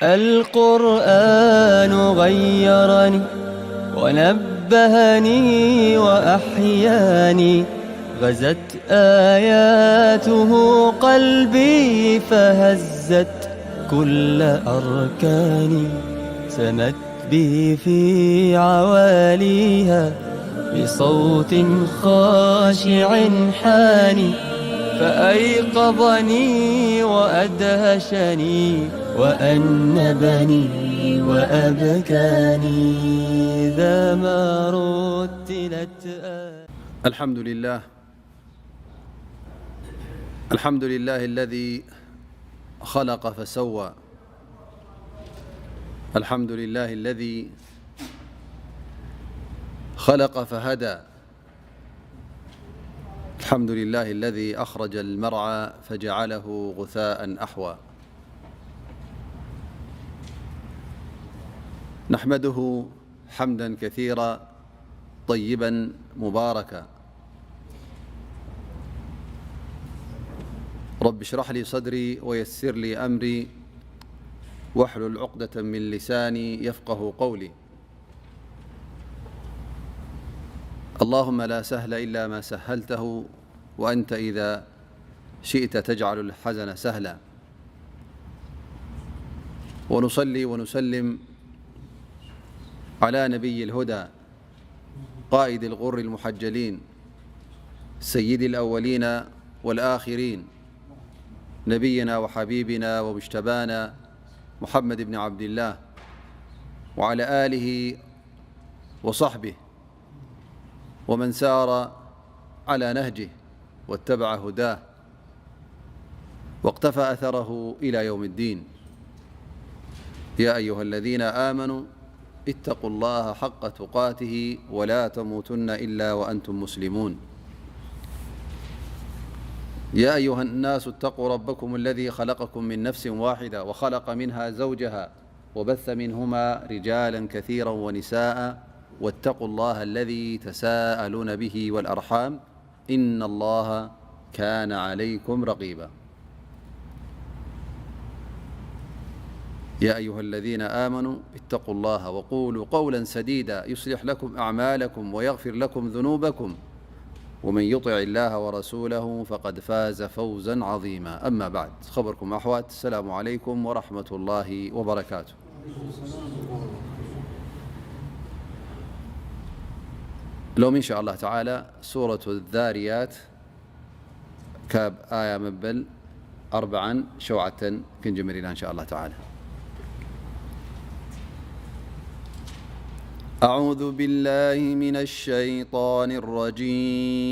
القرآن غيرني ونبهني وأحياني، غزت آياته قلبي فهزت كل أركاني، سمت بي في عواليها بصوت خاشع حاني، فأيقظني وأدهشني وأنبني وأبكاني إذا ما رتلت آياته. الحمد لله. الحمد لله الذي خلق فسوى. الحمد لله الذي خلق فهدى. الحمد لله الذي أخرج المرعى فجعله غثاء أحوى. نحمده حمدا كثيرا طيبا مباركا. رب اشرح لي صدري ويسر لي أمري واحلل عقدة من لساني يفقه قولي. اللهم لا سهل إلا ما سهلته وأنت إذا شئت تجعل الحزن سهلا. ونصلي ونسلم على نبي الهدى قائد الغر المحجلين سيد الأولين والآخرين نبينا وحبيبنا ومجتبانا محمد بن عبد الله وعلى آله وصحبه ومن سار على نهجه واتبع هداه واقتفى أثره إلى يوم الدين. يا أيها الذين آمنوا اتقوا الله حق تقاته ولا تموتن إلا وأنتم مسلمون. يا أيها الناس اتقوا ربكم الذي خلقكم من نفس واحدة وخلق منها زوجها وبث منهما رجالا كثيرا ونساء واتقوا الله الذي تساءلون به والأرحام إن الله كان عليكم رقيبا. يا أيها الذين آمنوا اتقوا الله وقولوا قولا سديدا يصلح لكم أعمالكم ويغفر لكم ذنوبكم ومن يطع الله ورسوله فقد فاز فوزا عظيما. أما بعد، خبركم أحوات، السلام عليكم ورحمة الله وبركاته. ሎም إن شاء الله تعالى سورة الذاريات ካብ ኣያ መበል ኣርብዓን ሸውዓተን ክንጅምር ኢና إن شاء الله تعالى. أعوذ بالله من الشيطان الرجيم.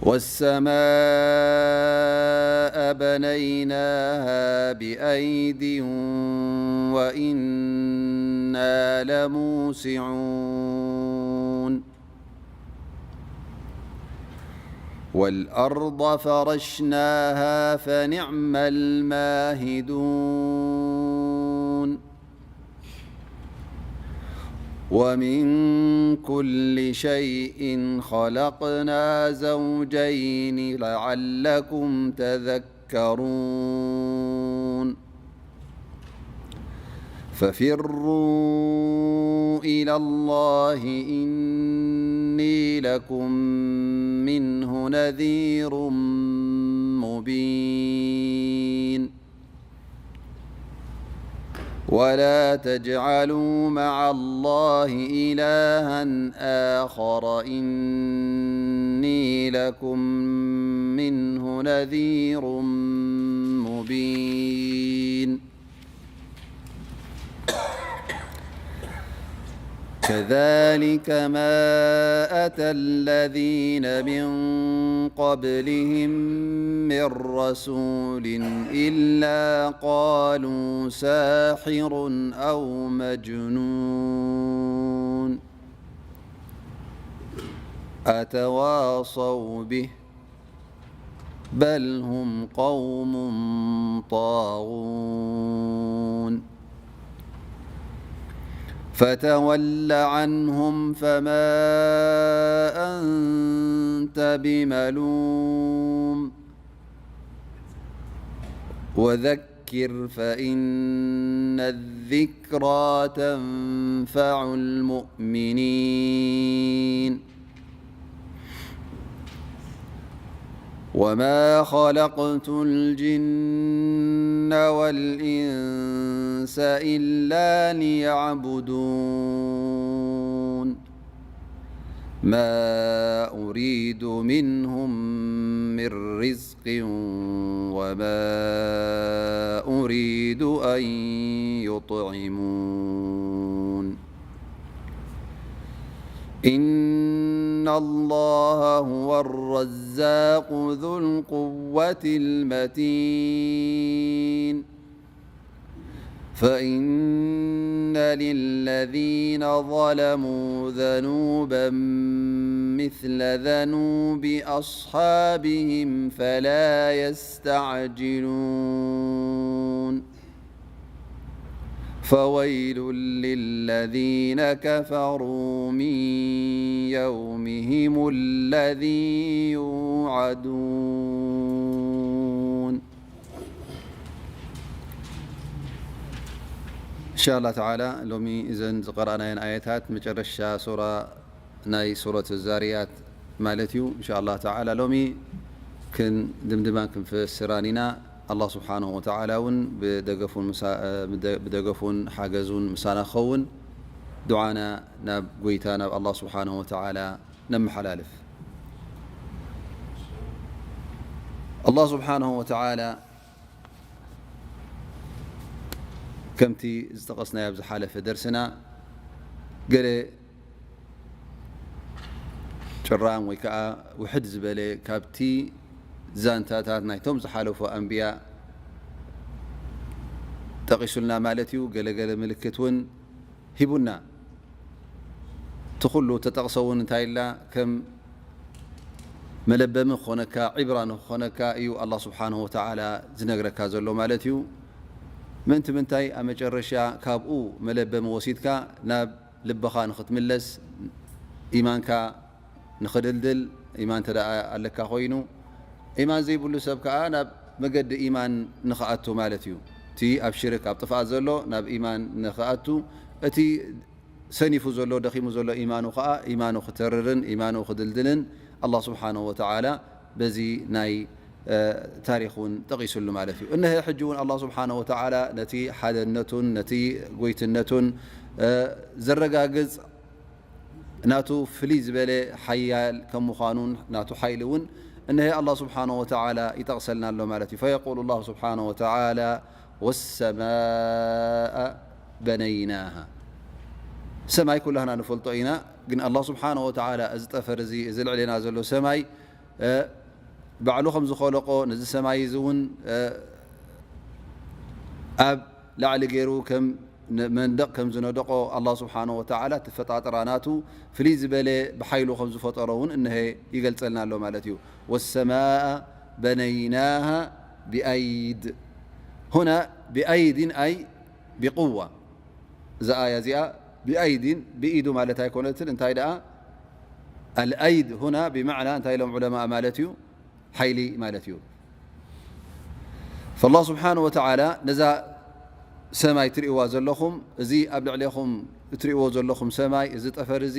والسماء بنيناها بأيد وإنا لموسعون. والأرض فرشناها فنعم الماهدون. ومن كل شيء خلقنا زوجين لعلكم تذكرون. ففروا إلى الله إني لكم منه نذير مبين. ولا تجعلوا مع الله إلها آخر إني لكم منه نذير مبين. كذلك ما أتى الذين من قبلهم من رسول إلا قالوا ساحر أو مجنون. أتواصوا به بل هم قوم طاغون. فتول عنهم فما أنت بملوم. وذكر فإن الذكرى تنفع المؤمنين. وما خلقت الجن والإنس إلا ليعبدون. ما أريد منهم من رزق وما أريد أن يطعمون. إن الله هو الرزاق ذو القوة المتين. فإن للذين ظلموا ذنوبا مثل ذنوب أصحابهم فلا يستعجلون. فويل للذين كفروا من يومهم الذي يوعدون. إن شاء الله تعالى، ሎሚ እዘን ዝቀረኣናየን ኣየታት መጨረሻ ሱራ ናይ ሱረት ዛርያት ማለት እዩ። إن شاء الله تعالى ሎሚ ክንድምድማን ክንፈስራን ኢና። ኣላህ ስብሓነሁ ወተዓላ እውን ብደገፉን ምሳ-፣ ብደ-፣ ብደገፉን ሓገዙን ምሳና ክኸውን ዱዓና ናብ ጎይታ ናብ ኣላህ ስብሓነሁ ወተዓላ ነመሓላልፍ። ኣላህ ስብሓነሁ ወተዓላ ከምቲ ዝጠቐስናዮ ኣብ ዝሓለፈ ደርስና ገለ ጭራም ወይ ከዓ ውሕድ ዝበለ ካብቲ ዛንታታት ናይቶም ዝሓለፉ ኣንብያ ጠቒሱልና ማለት እዩ። ገለገለ ምልክት እውን ሂቡና። እቲ ኩሉ ተጠቕሰ እውን እንታይ ኢልና ከም መለበሚ ክኾነካ፣ ዒብራ ንክኾነካ እዩ ኣላህ ስብሓንሁ ወተዓላ ዝነግረካ ዘሎ ማለት እዩ። ምእንቲ ምንታይ ኣብ መጨረሻ ካብኡ መለበሚ ወሲድካ ናብ ልብኻ ንኽትምለስ፣ ኢማንካ ንኽድልድል፣ ኢማን እንተ ደኣ ኣለካ ኮይኑ፣ ኢማን ዘይብሉ ሰብ ከኣ ናብ መገዲ ኢማን ንኽኣቱ ማለት እዩ። እቲ ኣብ ሽርክ ኣብ ጥፍኣት ዘሎ ናብ ኢማን ንኽኣቱ፣ እቲ ሰኒፉ ዘሎ ደኺሙ ዘሎ ኢማኑ ከኣ ኢማኑ ክተርርን ኢማኑ ክድልድልን ኣላህ ስብሓነሁ ወተዓላ በዚ ናይ ታሪኽ እውን ጠቒሱሉ ማለት እዩ። እነሀ ሕጂ እውን ኣላህ ስብሓነሁ ወተዓላ ነቲ ሓደነቱን ነቲ ጎይትነቱን ዘረጋግጽ ናቱ ፍልይ ዝበለ ሓያል ከም ምዃኑን ናቱ ሓይሊ እውን እነሀ ኣላህ ስብሓነሁ ወተዓላ ይጠቕሰልና ኣሎ ማለት እዩ። فيقول الله سبحانه وتعالى والسماء بنيناها. ሰማይ ኩላህና ንፈልጦ ኢና፣ ግን ኣላህ ስብሓነሁ ወተዓላ እዚ ጠፈር እዚ፣ እዚ ልዕሌና ዘሎ ሰማይ ባዕሉ ከም ዝኸለቆ፣ ነዚ ሰማይ እዚ እውን ኣብ ላዕሊ ገይሩ ከም መንደቕ ከም ዝነደቆ ኣላህ ስብሓነሁ ወተዓላ እቲ ፈጣጥራ ናቱ ፍልይ ዝበለ ብሓይሉ ከም ዝፈጠሮ እውን እነሀ ይገልጸልና ኣሎ ማለት እዩ። والسماء بنيناها بأيد. هنا بأيد أي بقوة. እዛ ኣያ እዚኣ ብኣይዲን ብኢዱ ማለት ኣይኮነትን። እንታይ ደኣ ኣልኣይድ ሁና ብማዕና እንታይ ኢሎም ዑለማእ ማለት እዩ? ሓይሊ ማለት እዩ። ፈላህ ስብሓን ወተዓላ ነዛ ሰማይ ትርእይዋ ዘለኹም፣ እዚ ኣብ ልዕሌኹም እትርእይዎ ዘለኹም ሰማይ፣ እዚ ጠፈር እዚ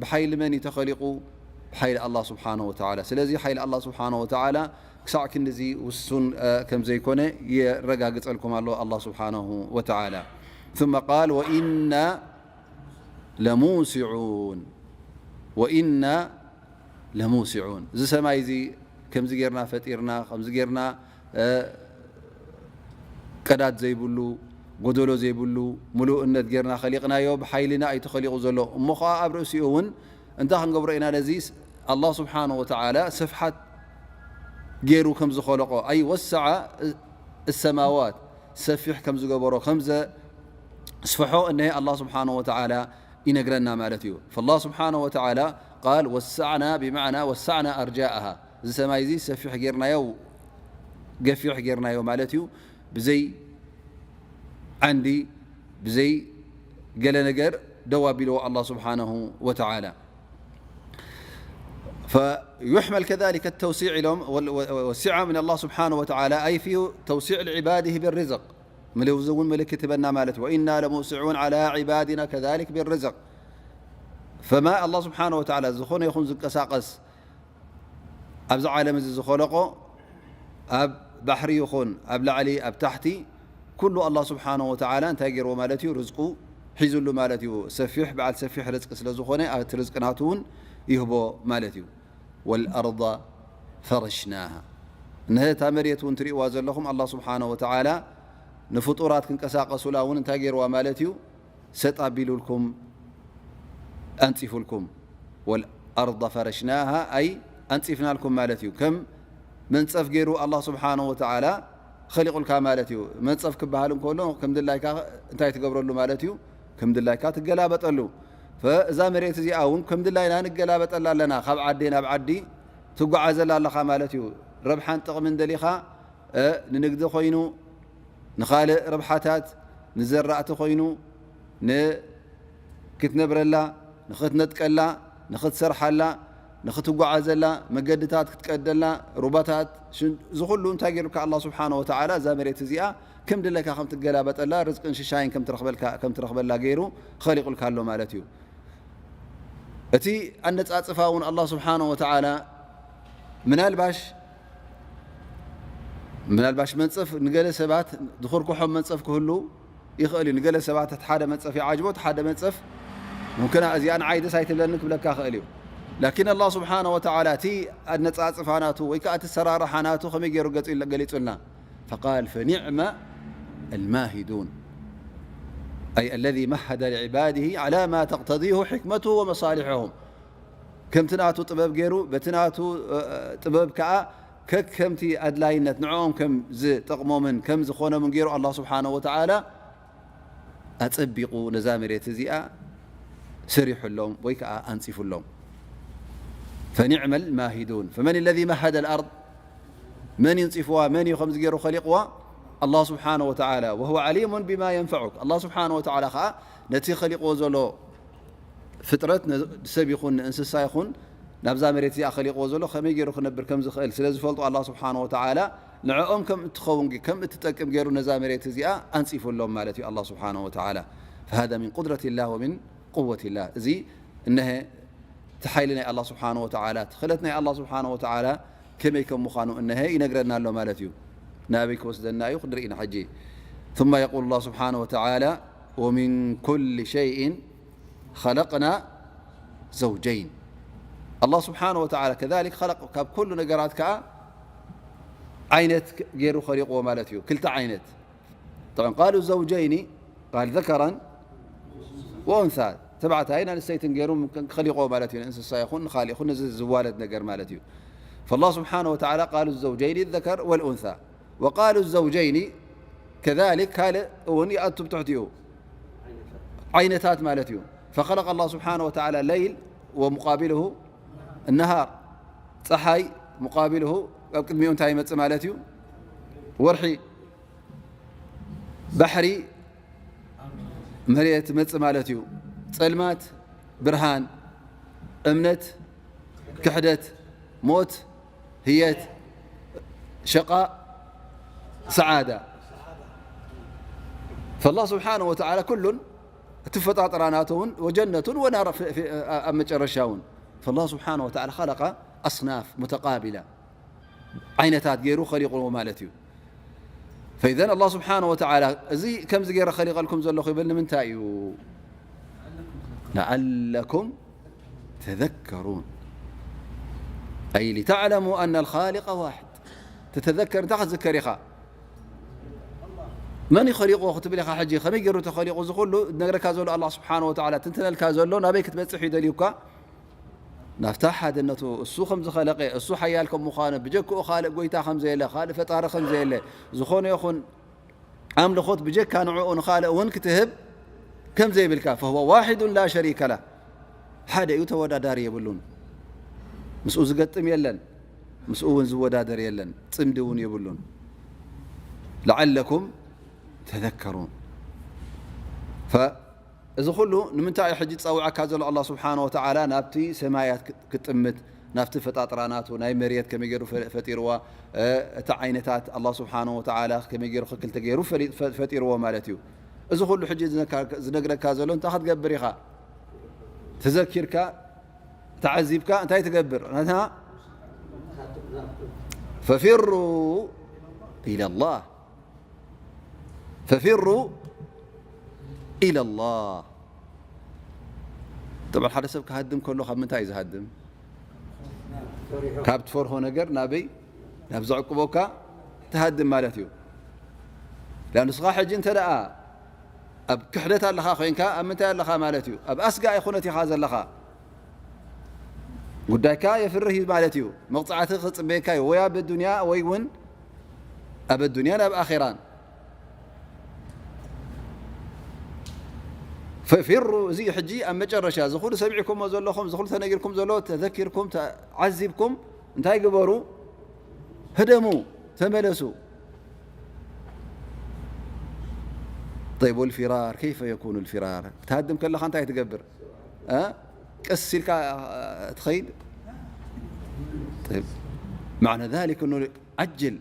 ብሓይሊ መን እዩ ተኸሊቑ? ብሓይሊ ኣላህ ስብሓን ወተዓላ። ስለዚ ሓይሊ ኣላህ ስብሓን ወተዓላ ክሳዕ ክንድዚ ውሱን ከም ዘይኮነ የረጋግጸልኩም ኣሎ ኣላህ ስብሓነሁ ወተዓላ። ثم قال وإنا لموسعون، وإنا لموسعون። እዚ ሰማይ እዚ ከምዚ ጌርና ፈጢርና፣ ከምዚ ጌርና ቀዳድ ዘይብሉ፣ ጎደሎ ዘይብሉ፣ ምሉእነት ጌርና ኸሊቕናዮ፣ ብሓይልና እዩ ተኸሊቑ ዘሎ። እሞ ኸዓ ኣብ ርእሲኡ እውን እንታይ ክንገብሮ ኢና? ነዚ ኣላህ ስብሓነሁ ወተዓላ ስፍሓት ገይሩ ከም ዝኸለቆ፣ ኣይ ወሰዐ እሰማዋት፣ ሰፊሕ ከም ዝገበሮ፣ ከም ዘስፍሖ እነሀ ኣላህ ስብሓነሁ ወተዓላ ይነግረና ማለት እዩ። ፈላህ ስብሓነሁ ወተዓላ ቃል ወሰዕና ብማዕና ወሰዕና ኣርጃኣሃ፣ እዚ ሰማይ እዚ ሰፊሕ ጌርናዮ፣ ገፊሕ ጌርናዮ ማለት እዩ። ብዘይ ዓንዲ፣ ብዘይ ገለ ነገር ደው ኣቢልዎ ኣላህ ስብሓነሁ ወተዓላ። فيحمل كذلك التوسيع لهم وال-، و-، والسعة من الله سبحانه وتعالى، أي في توسيع لعباده بالرزق. ምልውዝ እውን ምልክት ይበና ማለት እዩ። وإنا لموسعون على عبادنا كذلك بالرزق. فما الله سبحانه وتعالى ዝኾነ ይኹን ዝንቀሳቐስ ኣብዚ ዓለም እዚ ዝኸለቆ ኣብ ባሕሪ ይኹን ኣብ ላዕሊ ኣብ ታሕቲ ኩሉ ኣላህ ስብሓነሁ ወተዓላ እንታይ ገይርዎ ማለት እዩ? ርዝቁ ሒዙሉ ማለት እዩ። ሰፊሕ በዓል ሰፊሕ ርዝቂ ስለ ዝኾነ ኣብቲ ርዝቂ ናቱ እውን ይህቦ ማለት እዩ። ወልኣርض ፈረሽናሃ፣ እነሀ እታ መሬት እውን ትርእይዋ ዘለኹም ኣላህ ስብሓነሁ ወተዓላ ንፍጡራት ክንቀሳቀሱላ እውን እንታይ ገይርዋ ማለት እዩ? ሰጥ ኣቢሉልኩም ኣንጺፉልኩም። ወልኣርض ፈረሽናሃ ኣይ ኣንጺፍናልኩም ማለት እዩ። ከም መንጸፍ ገይሩ ኣላህ ስብሓነሁ ወተዓላ ኸሊቑልካ ማለት እዩ። መንጸፍ ክበሃል እንከሎ ከም ድላይካ እንታይ ትገብረሉ ማለት እዩ? ከም ድላይካ ትገላበጠሉ። ፈ-፣ እዛ መሬት እዚኣ እውን ከም ድላይና ንገላበጠላ ኣለና። ካብ ዓዲ ናብ ዓዲ ትጓዓዘላ ኣለኻ ማለት እዩ። ረብሓን ጥቕምን ደሊኻ፣ እ፣ ንንግዲ ኮይኑ፣ ንኻልእ ረብሓታት፣ ንዘራእቲ ኮይኑ፣ ን-፣ ክትነብረላ፣ ንኽትነጥቀላ፣ ንኽትሰርሓላ፣ ንኽትጓዓዘላ፣ መገድታት ክትቀደላ፣ ሩባታት፣ ሽን-፣ እዚ ኩሉ እንታይ ገይሩካ ኣላህ ስብሓነሁ ወተዓላ እዛ መሬት እዚኣ ከም ድለካ ከም ትገላበጠላ፣ ርዝቅን ሽሻይን ከም ትረኽበልካ፣ ከም ትረኽበላ ገይሩ ኸሊቑልካ ኣሎ ማለት እዩ። እቲ ኣነጻጽፋ እውን ኣላህ ስብሓነሁ ወተዓላ ምናልባሽ፣ ምናልባሽ መንጸፍ ንገለ ሰባት ዝኹርኩሖም መንጸፍ ክህሉ ይኽእል እዩ። ንገለ ሰባት እቲ ሓደ መንጸፍ ይዓጅቦ፣ እቲ ሓደ መንጸፍ ሙምክን እዚኣ ንዓይ ደስ ኣይትብለኒ ክብለካ ይኽእል እዩ። ላኪን ኣላህ ስብሓነሁ ወተዓላ እቲ ኣነጻጽፋ ናቱ ወይ ከኣ እቲ ሰራርሓ ናቱ ከመይ ገይሩ ገጺ-፣ ገሊጹልና? ፈቃል ፈኒዕመ ኣልማሂዱን፣ ኣይ ኣለዚ መሀደ ሊዕባድሂ ዓላ ማ ተቅተዲሁ ሕክመትሁ ወመሳሊሕሁም። ከምቲ ናቱ ጥበብ ገይሩ፣ በቲ ናቱ፣ እ፣ ጥበብ ከኣ ከከምቲ ኣድላይነት ንዕኦም ከም ዝጠቕሞምን ከም ዝኾኖምን ገይሩ ኣላህ ስብሓነሁ ወተዓላ ኣጸቢቑ ነዛ መሬት እዚኣ ሰሪሑሎም ወይ ከኣ ኣንጺፉሎም። ፈኒዕመል ማሂዱን። ፈመን ለዚ መሀደ ልኣርድ፣ መን ይንጽፍዋ? መን እዩ ከምዚ ገይሩ ኸሊቕዋ? ኣላህ ስብሓነሁ ወተዓላ። ወሁወ ዓሊሙን ቢማ የንፈዑክ። ኣላህ ስብሓነሁ ወተዓላ ከኣ ነቲ ኸሊቕዎ ዘሎ ፍጥረት ነ-፣ ሰብ ይኹን ንእንስሳ ይኹን ናብዛ መሬት እዚኣ ኸሊቕዎ ዘሎ ከመይ ገይሩ ክነብር ከም ዝኽእል ስለ ዝፈልጡ ኣላህ ስብሓነሁ ወተዓላ ንዕኦም ከም እትኸውን ገ-፣ ከም እትጠቅም ገይሩ ነዛ መሬት እዚኣ ኣንጺፉሎም ማለት እዩ ኣላህ ስብሓነሁ ወተዓላ። ፈሃዛ ሚን ቁድረቲላህ ወሚን ቁወቲላህ። እዚ እነሀ እቲ ሓይሊ ናይ ኣላህ ስብሓነሁ ወተዓላ፣ እቲ ክእለት ናይ ኣላህ ስብሓነሁ ወተዓላ ከመይ ከም ምዃኑ እነሀ ይነግረና ኣሎ ማለት እዩ። ናበይ ክወስደና እዩ ክንርኢ ኢና ሕጂ። ثم يقول الله سبحانه وتعالى ومن كل شيء خلقنا زوجين. ኣላህ ስብሓነሁ ወተዓላ ከዛሊክ ኸለቅ፣ ካብ ኩሉ ነገራት ከኣ ዓይነት ገይሩ ኸሊቕዎ ማለት እዩ። ክልተ ዓይነት። ጠብዓን ቃሉ ዘውጀይኒ ቃል ዘከራን ወኡንሳ፣ ተባዕታይን ኣንስተይትን ገይሩ ኸሊቕዎ ማለት እዩ። ንእንስሳ ይኹን ንኻልእ ይኹን ነዚ ዝዋለድ ነገር ማለት እዩ። ፈላህ ስብሓነሁ ወተዓላ ቃሉ ዘውጀይኒ ዘከር ወልኡንሳ። ወቃሉ ዘውጀይኒ ከዛሊክ ካልእ እውን ይኣቱ ብትሕቲኡ ዓይነታት ማለት እዩ። ፈኸለቀ ኣላህ ስብሓነሁ ወተዓላ ለይል ወሙቃቢልሁ ነሃር፣ ፀሓይ ሙቃቢልሁ ኣብ ቅድሚኡ እንታይ ይመፅእ ማለት እዩ? ወርሒ፣ ባሕሪ፣ መሬት ይመፅእ ማለት እዩ። ፀልማት፣ ብርሃን፣ እምነት፣ ክሕደት፣ ሞት፣ ህየት፣ ሸቃእ፣ ሰዓዳ። ፈላህ ስብሓነሁ ወተዓላ ኩሉን እቲ ፈጣጥራ ናቱ እውን ወጀነቱን ወናር ፊ-፣ ፊ-፣ ኣብ መጨረሻ እውን ፈላህ ስብሓነሁ ወተዓላ ኸለቀ ኣስናፍ ሙተቃቢላ ዓይነታት ገይሩ ኸሊቕዎ ማለት እዩ። ፈኢዘን ኣላህ ስብሓነሁ ወተዓላ እዚ ከምዚ ገይረ ኸሊቐልኩም ዘለኹ ይብል ንምንታይ እዩ? ለዓለኩም ተዘከሩን። ኣይ ሊተዕለሙ ኣነ ልኻሊቀ ዋሕድ። ተተዘከር እንታይ ክትዝከር ኢኻ? መን እዩ ኸሊቕዎ ክትብል ኢኻ? ሕጂ ከመይ ገይሩ ተኸሊቑ? እዚ ኩሉ ዝነግረካ ዘሎ ኣላህ ስብሓነሁ ወተዓላ ትንትነልካ ዘሎ ናበይ ክትበጽሕ እዩ ደልዩካ? ናብታ ሓድነቱ፣ እሱ ከም ዝኸለቀ፣ እሱ ሓያል ከም ምዃኑ፣ ብጀክኡ ካልእ ጎይታ ከም ዘየለ፣ ካልእ ፈጣሪ ከም ዘየለ፣ ዝኾነ ይኹን ኣምልኾት ብጀካ ንዕኡ ንኻልእ እውን ክትህብ ከም ዘይብልካ፣ ፈሁወ ዋሒዱን ላ ሸሪከ ላህ፣ ሓደ እዩ፣ ተወዳዳሪ የብሉን። ምስኡ ዝገጥም የለን፣ ምስኡ እውን ዝወዳደር የለን፣ ጽምዲ እውን የብሉን። ለዓለኩም ተዘከሩን። ፈ-፣ እዚ ኩሉ ንምንታይ እዩ ሕጂ ዝጸውዓካ ዘሎ ኣላህ ስብሓነ ወተዓላ ናብቲ ሰማያት ክጥምት፣ ናብቲ ፈጣጥራ ናቱ ናይ መሬት ከመይ ገይሩ ፈ-፣ ፈጢርዋ፣ እ፣ እቲ ዓይነታት ኣላህ ስብሓነሁ ወተዓላ ከመይ ገይሩ ክልተ ገይሩ ፈሊ-፣ ፈ-፣ ፈጢርዎ ማለት እዩ። እዚ ኩሉ ሕጂ ዝነካ-፣ ዝነግረካ ዘሎ እንታይ ክትገብር ኢኻ? ተዘኪርካ፣ ተዓዚብካ እንታይ ትገብር? ናታ ፈፊሩ ኢለላህ። ፈፊሩ ኢለላህ። ጠብዓ ሓደ ሰብ ክሃድም ከሎ ካብ ምንታይ እዩ ዝሃድም? ካብ ትፈርሆ ነገር ናበይ? ናብ ዘዕቅቦካ ትሃድም ማለት እዩ። ላን ንስኻ ሕጂ እንተ ደኣ ኣብ ክሕደት ኣለኻ ኮይንካ፣ ኣብ ምንታይ ኣለኻ ማለት እዩ? ኣብ ኣስጋኢ ኩነት ኢኻ ዘለኻ። ጉዳይካ የፍርህ እዩ ማለት እዩ። መቕጻዕቲ ክጽበየካ እዩ፣ ወይ ኣብ ኣዱንያ ወይ እውን ኣብ ኣዱንያን ኣብ ኣኼራን። ፈፊሩ፣ እዚ እዩ ሕጂ ኣብ መጨረሻ፣ እዚ ኩሉ ሰሚዕኩሞ ዘለኹም፣ እዚ ኩሉ ተነጊርኩም ዘሎ፣ ተዘኪርኩም፣ ተዓዚብኩም፣ እንታይ ግበሩ? ህደሙ፣ ተመለሱ። طيب، والفرار كيف يكون الفرار؟ ክትሃድም ከለኻ እንታይ ትገብር? እ? ቀስ ኢልካ ትኸይድ። طيب، معنى ذلك أنه عجل،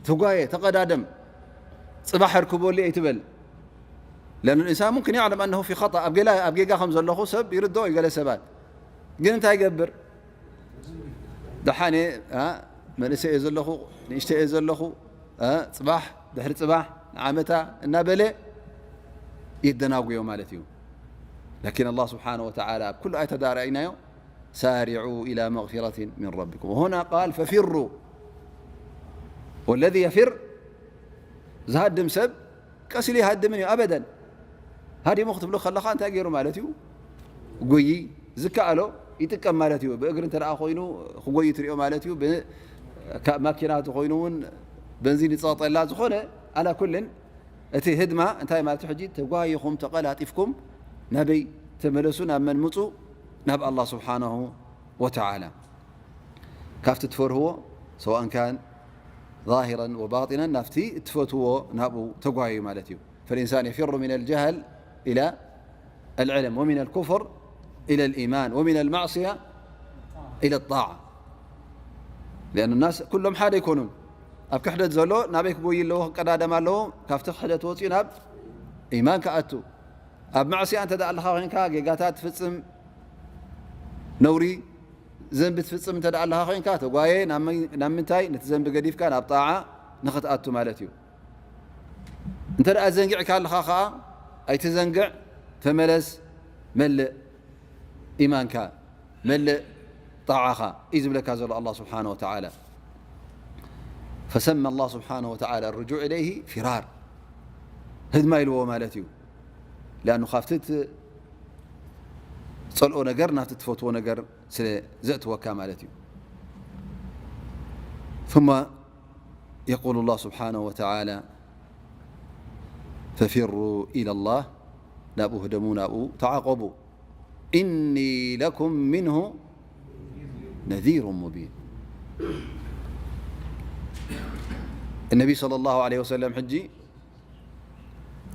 ተጓየ፣ ተቐዳደም፣ ጽባሕ እርክበሉ ኣይትበል። لأن الإنسان ممكن يعلم أنه في خطأ، ኣብ ጌላ-፣ ኣብ ጌጋ ከም ዘለኹ ሰብ ይርድኦ እዩ ገለ ሰባት። ግን እንታይ ይገብር? ደሓን እየ፣ እ፣ መንእሰይ እየ ዘለኹ፣ ንእሽተይ እየ ዘለኹ፣ እ፣ ጽባሕ ድሕሪ ጽባሕ ንዓመታ እናበለ የደናጉዮ ማለት እዩ። لكن الله سبحانه وتعالى ኣብ ኩሉ ኣየት ኣዳርኣይናዮ، سارعوا إلى مغفرة من ربكم. وهنا قال ففروا. والذي يفر ዝሃድም ሰብ ቀስ ኢሉ ይሃድምን እዩ። ኣበደን። ሃዲሙ ክትብሎ ከለኻ እንታይ ገይሩ ማለት እዩ? ጉይ ዝከኣሎ ይጥቀም ማለት እዩ። ብእግሪ እንተ ደኣ ኮይኑ ክጎይ ትሪኦ ማለት እዩ። ብ-፣ ካ-፣ ማኪና ተኾይኑ እውን በንዚን ይጸቕጠላ። ዝኾነ ኣላ ኩልን እቲ ህድማ እንታይ ማለት እዩ? ሕጂ ተጓይኹም፣ ተቐላጢፍኩም ናበይ ተመለሱ? ናብ መን ምጹ? ናብ ኣላህ ስብሓነሁ ወተዓላ። ካብቲ ትፈርህዎ፣ ሰዋእን ካን ዛሂረን ወባጢነን፣ ናብቲ እትፈትዎ ናብኡ ተጓዩ ማለት እዩ። فالإنسان يفر من الجهل إلى العلم، ومن الكفر إلى الإيمان، ومن المعصية إلى الطاعة. لأن الناس ኩሎም ሓደ ኣይኮኑን። ኣብ ክሕደት ዘሎ ናበይ ክጎይ ኣለዎ? ክቀዳደም ኣለዎ። ካብቲ ክሕደት ወፂኡ ናብ ኢማን ክኣቱ። ኣብ ማዕስያ እንተ ደኣ ኣለኻ ኮይንካ፣ ጌጋታት ትፍጽም፣ ነውሪ ዘንቢ ትፍጽም እንተ ደኣ ኣለኻ ኮይንካ፣ ተጓየ ናብ መን-፣ ናብ ምንታይ? ነቲ ዘንቢ ገዲፍካ ናብ ጣዓ ንኽትኣቱ ማለት እዩ። እንተ ደኣ ዘንጊዕካ ኣለኻ ኸኣ፣ ኣይትዘንግዕ፣ ተመለስ፣ መልእ ኢማንካ፣ መልእ ጣዓኻ እዩ ዝብለካ ዘሎ ኣላህ ስብሓነ ወተዓላ። فسمى الله سبحانه وتعالى الرجوع إليه فرار، ህድማ ኢልዎ ማለት እዩ። لأنه ካብቲ ትጸልኦ ነገር ናብቲ ትፈትዎ ነገር ስለ ዘእትወካ ማለት እዩ። ثم يقول الله سبحانه وتعالى ففروا إلى الله، ናብኡ ህደሙ፣ ናብኡ ተዓቐቡ። إني لكم منه نذير مبين. النبي صلى الله عليه وسلم ሕጂ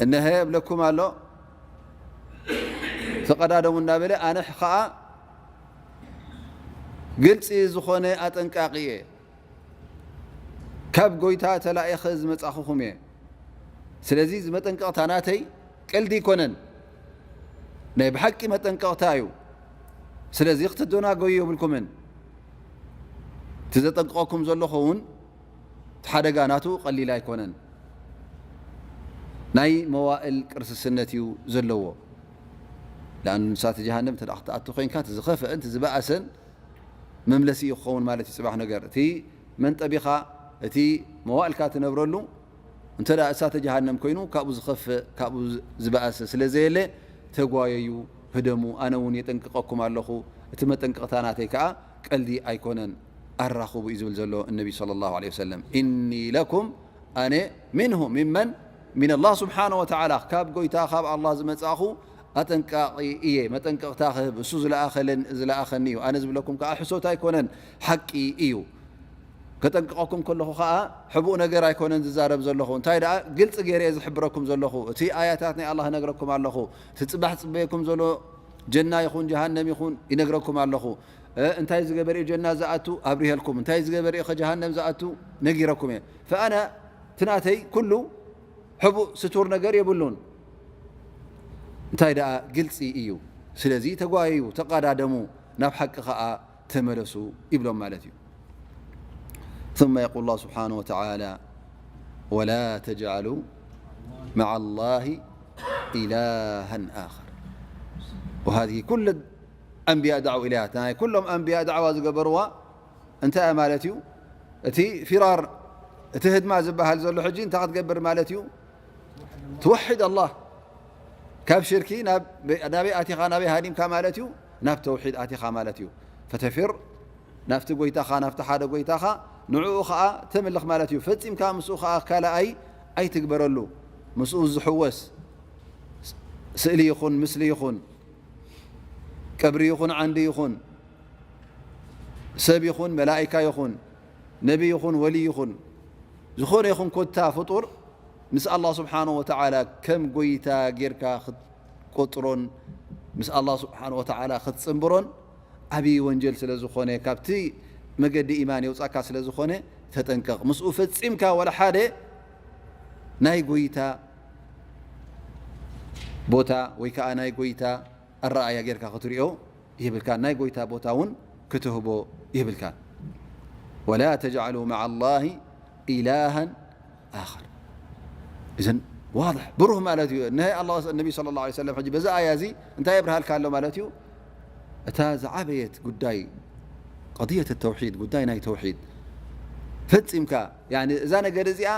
እነሀ እብለኩም ኣሎ፣ ተቐዳደሙ እናበለ፣ ኣነ ኸኣ ግልጺ ዝኾነ ኣጠንቃቒ እየ። ካብ ጎይታ ተላኢኸ ዝመጻኹኹም እየ። ስለዚ እዚ መጠንቀቕታ ናተይ ቀልዲ ኣይኮነን፣ ናይ ብሓቂ መጠንቀቕታ እዩ። ስለዚ ክትደናጎዩ የብልኩምን። እቲ ዘጠንቅቐኩም ዘለኹ እውን እቲ ሓደጋ ናቱ ቀሊል ኣይኮነን። ናይ መዋእል ቅርስስነት እዩ ዘለዎ። ለኣኑ ንሳተ ጀሃነም እንተ ደኣ ክትኣቱ ኮይንካ፣ እቲ ዝኸፍአን እቲ ዝበኣሰን መምለሲ እዩ ክኸውን ማለት እዩ። ጽባሕ ነገር እቲ መንጠቢኻ፣ እቲ መዋእልካ ትነብረሉ እንተ ደኣ እሳተ ጀሃነም ኮይኑ፣ ካብኡ ዝኸፍእ፣ ካብኡ ዝበኣሰ ስለ ዘየለ፣ ተጓየዩ፣ ህደሙ፣ ኣነ እውን የጠንቅቐኩም ኣለኹ። እቲ መጠንቀቕታ ናተይ ከኣ ቀልዲ ኣይኮነን፣ ኣራኽቡ እዩ ዝብል ዘሎ እነቢ ሰለላሁ ዐለይሂ ወሰለም። ኢኒ ለኩም፣ ኣነ፣ ሚንሁ፣ ሚመን፣ ሚነላህ ስብሓነ ወተዓላ፣ ካብ ጎይታ፣ ካብ ኣላህ ዝመጻእኹ ኣጠንቃቒ እየ። መጠንቀቕታ ክህብ እሱ ዝለኣኸለን-፣ ዝለኣኸኒ እዩ። ኣነ ዝብለኩም ከኣ ሕሶት ኣይኮነን፣ ሓቂ እዩ። ከጠንቅቐኩም ከለኹ ከኣ ሕቡእ ነገር ኣይኮነን ዝዛረብ ዘለኹ። እንታይ ደኣ ግልጺ ገይረ እየ ዝሕብረኩም ዘለኹ። እቲ ኣያታት ናይ ኣላህ እነግረኩም ኣለኹ። እቲ ጽባሕ ዝጽበየኩም ዘሎ ጀና ይኹን ጀሃነም ይኹን ይነግረኩም ኣለኹ። እ፣ እንታይ ዝገበረ እዩ ጀና ዝኣቱ ኣብሪሀልኩም፣ እንታይ ዝገበረ እዩ ከጀሃነም ዝኣቱ ነጊረኩም እየ። ፈኣነ ትናተይ ኩሉ ሕቡእ ስቱር ነገር የብሉን። እንታይ ደኣ ግልጺ እዩ። ስለዚ ተጓየዩ፣ ተቐዳደሙ፣ ናብ ሓቂ ኸኣ ተመለሱ ይብሎም ማለት እዩ። ثم يقول الله سبحانه وتعالى: ولا تجعلوا مع الله إلها آخر. وهذه كل ኣንብያ ዳዕው ኢለያ። ናይ ኩሎም ኣንብያ ዳዕዋ ዝገበርዋ እንታይ እያ ማለት እዩ? እቲ ፊራር፣ እቲ ህድማ ዝበሃል ዘሎ ሕጂ እንታይ ክትገብር ማለት እዩ? ትወሕድ ኣላህ። ካብ ሽርኪ ናብ፣ ናበይ ኣቲኻ፣ ናበይ ሃዲምካ ማለት እዩ? ናብ ተውሒድ ኣቲኻ ማለት እዩ። ፈተፊር፣ ናብቲ ጎይታኻ፣ ናብቲ ሓደ ጎይታኻ፣ ንዕኡ ኸዓ ተምልኽ ማለት እዩ። ፈጺምካ ምስኡ ኸዓ ካልኣይ ኣይትግበረሉ። ምስኡ ዝሕወስ ስእሊ ይኹን፣ ምስሊ ይኹን፣ ቀብሪ ይኹን፣ ዓንዲ ይኹን፣ ሰብ ይኹን፣ መላኢካ ይኹን፣ ነቢ ይኹን፣ ወሊ ይኹን፣ ዝኾነ ይኹን ኮታ ፍጡር ምስ ኣላህ ስብሓነሁ ወተዓላ ከም ጎይታ ጌርካ ክትቆጽሮን ምስ ኣላህ ስብሓነሁ ወተዓላ ክትጽንብሮን ዓብዪ ወንጀል ስለ ዝኾነ፣ ካብቲ መገዲ ኢማን የውጻካ ስለ ዝኾነ፣ ተጠንቀቕ። ምስኡ ፈጺምካ ወላ ሓደ ናይ ጎይታ ቦታ ወይ ከኣ ናይ ጎይታ ኣረኣእያ ጌርካ ክትሪኦ የብልካን። ናይ ጎይታ ቦታ እውን ክትህቦ የብልካን። ولا تجعلوا مع الله إلها آخر. እዘን ዋضح ብሩህ ማለት እዩ። እነሀ ኣላህ፣ ነቢ ሰለላሁ ዐለይሂ ወሰለም ሕጂ በዛ ኣያ እዚ እንታይ የብርሃልካ ኣሎ ማለት እዩ? እታ ዝዓበየት ጉዳይ፣ قضية التوحيد፣ ጉዳይ ናይ ተውሒድ ፈጺምካ፣ ያኒ እዛ ነገር እዚኣ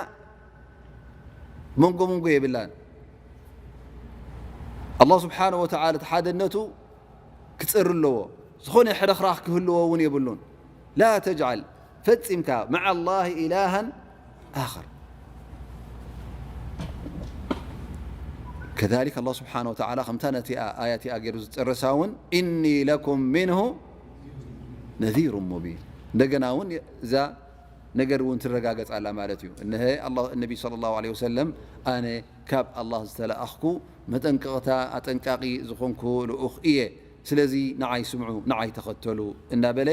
መንጎ መንጎ የብላን። ኣላህ ስብሓነሁ ወተዓላ እቲ ሓደነቱ ክጸሪ ኣለዎ። ዝኾነ ሕርኽራኽ ክህልዎ እውን የብሉን። لا تجعل، ፈጺምካ، مع الله إلها آخر. كذلك ኣላህ ስብሓነሁ ወተዓላ ከምታ ነቲኣ ኣያ እቲኣ ገይሩ ዝጨረሳ እውን إني لكم منه نذير مبين። እንደገና እውን እዛ ነገር እውን ትረጋገጽ ኣላ ማለት እዩ። እነሀ ኣላህ፣ ነቢ ሰለላሁ ዐለይሂ ወሰለም፣ ኣነ ካብ ኣላህ ዝተለኣኽኩ መጠንቀቕታ ኣጠንቃቒ ዝኾንኩ ልኡኽ እየ። ስለዚ ንዓይ ስምዑ፣ ንዓይ ተኸተሉ እናበለ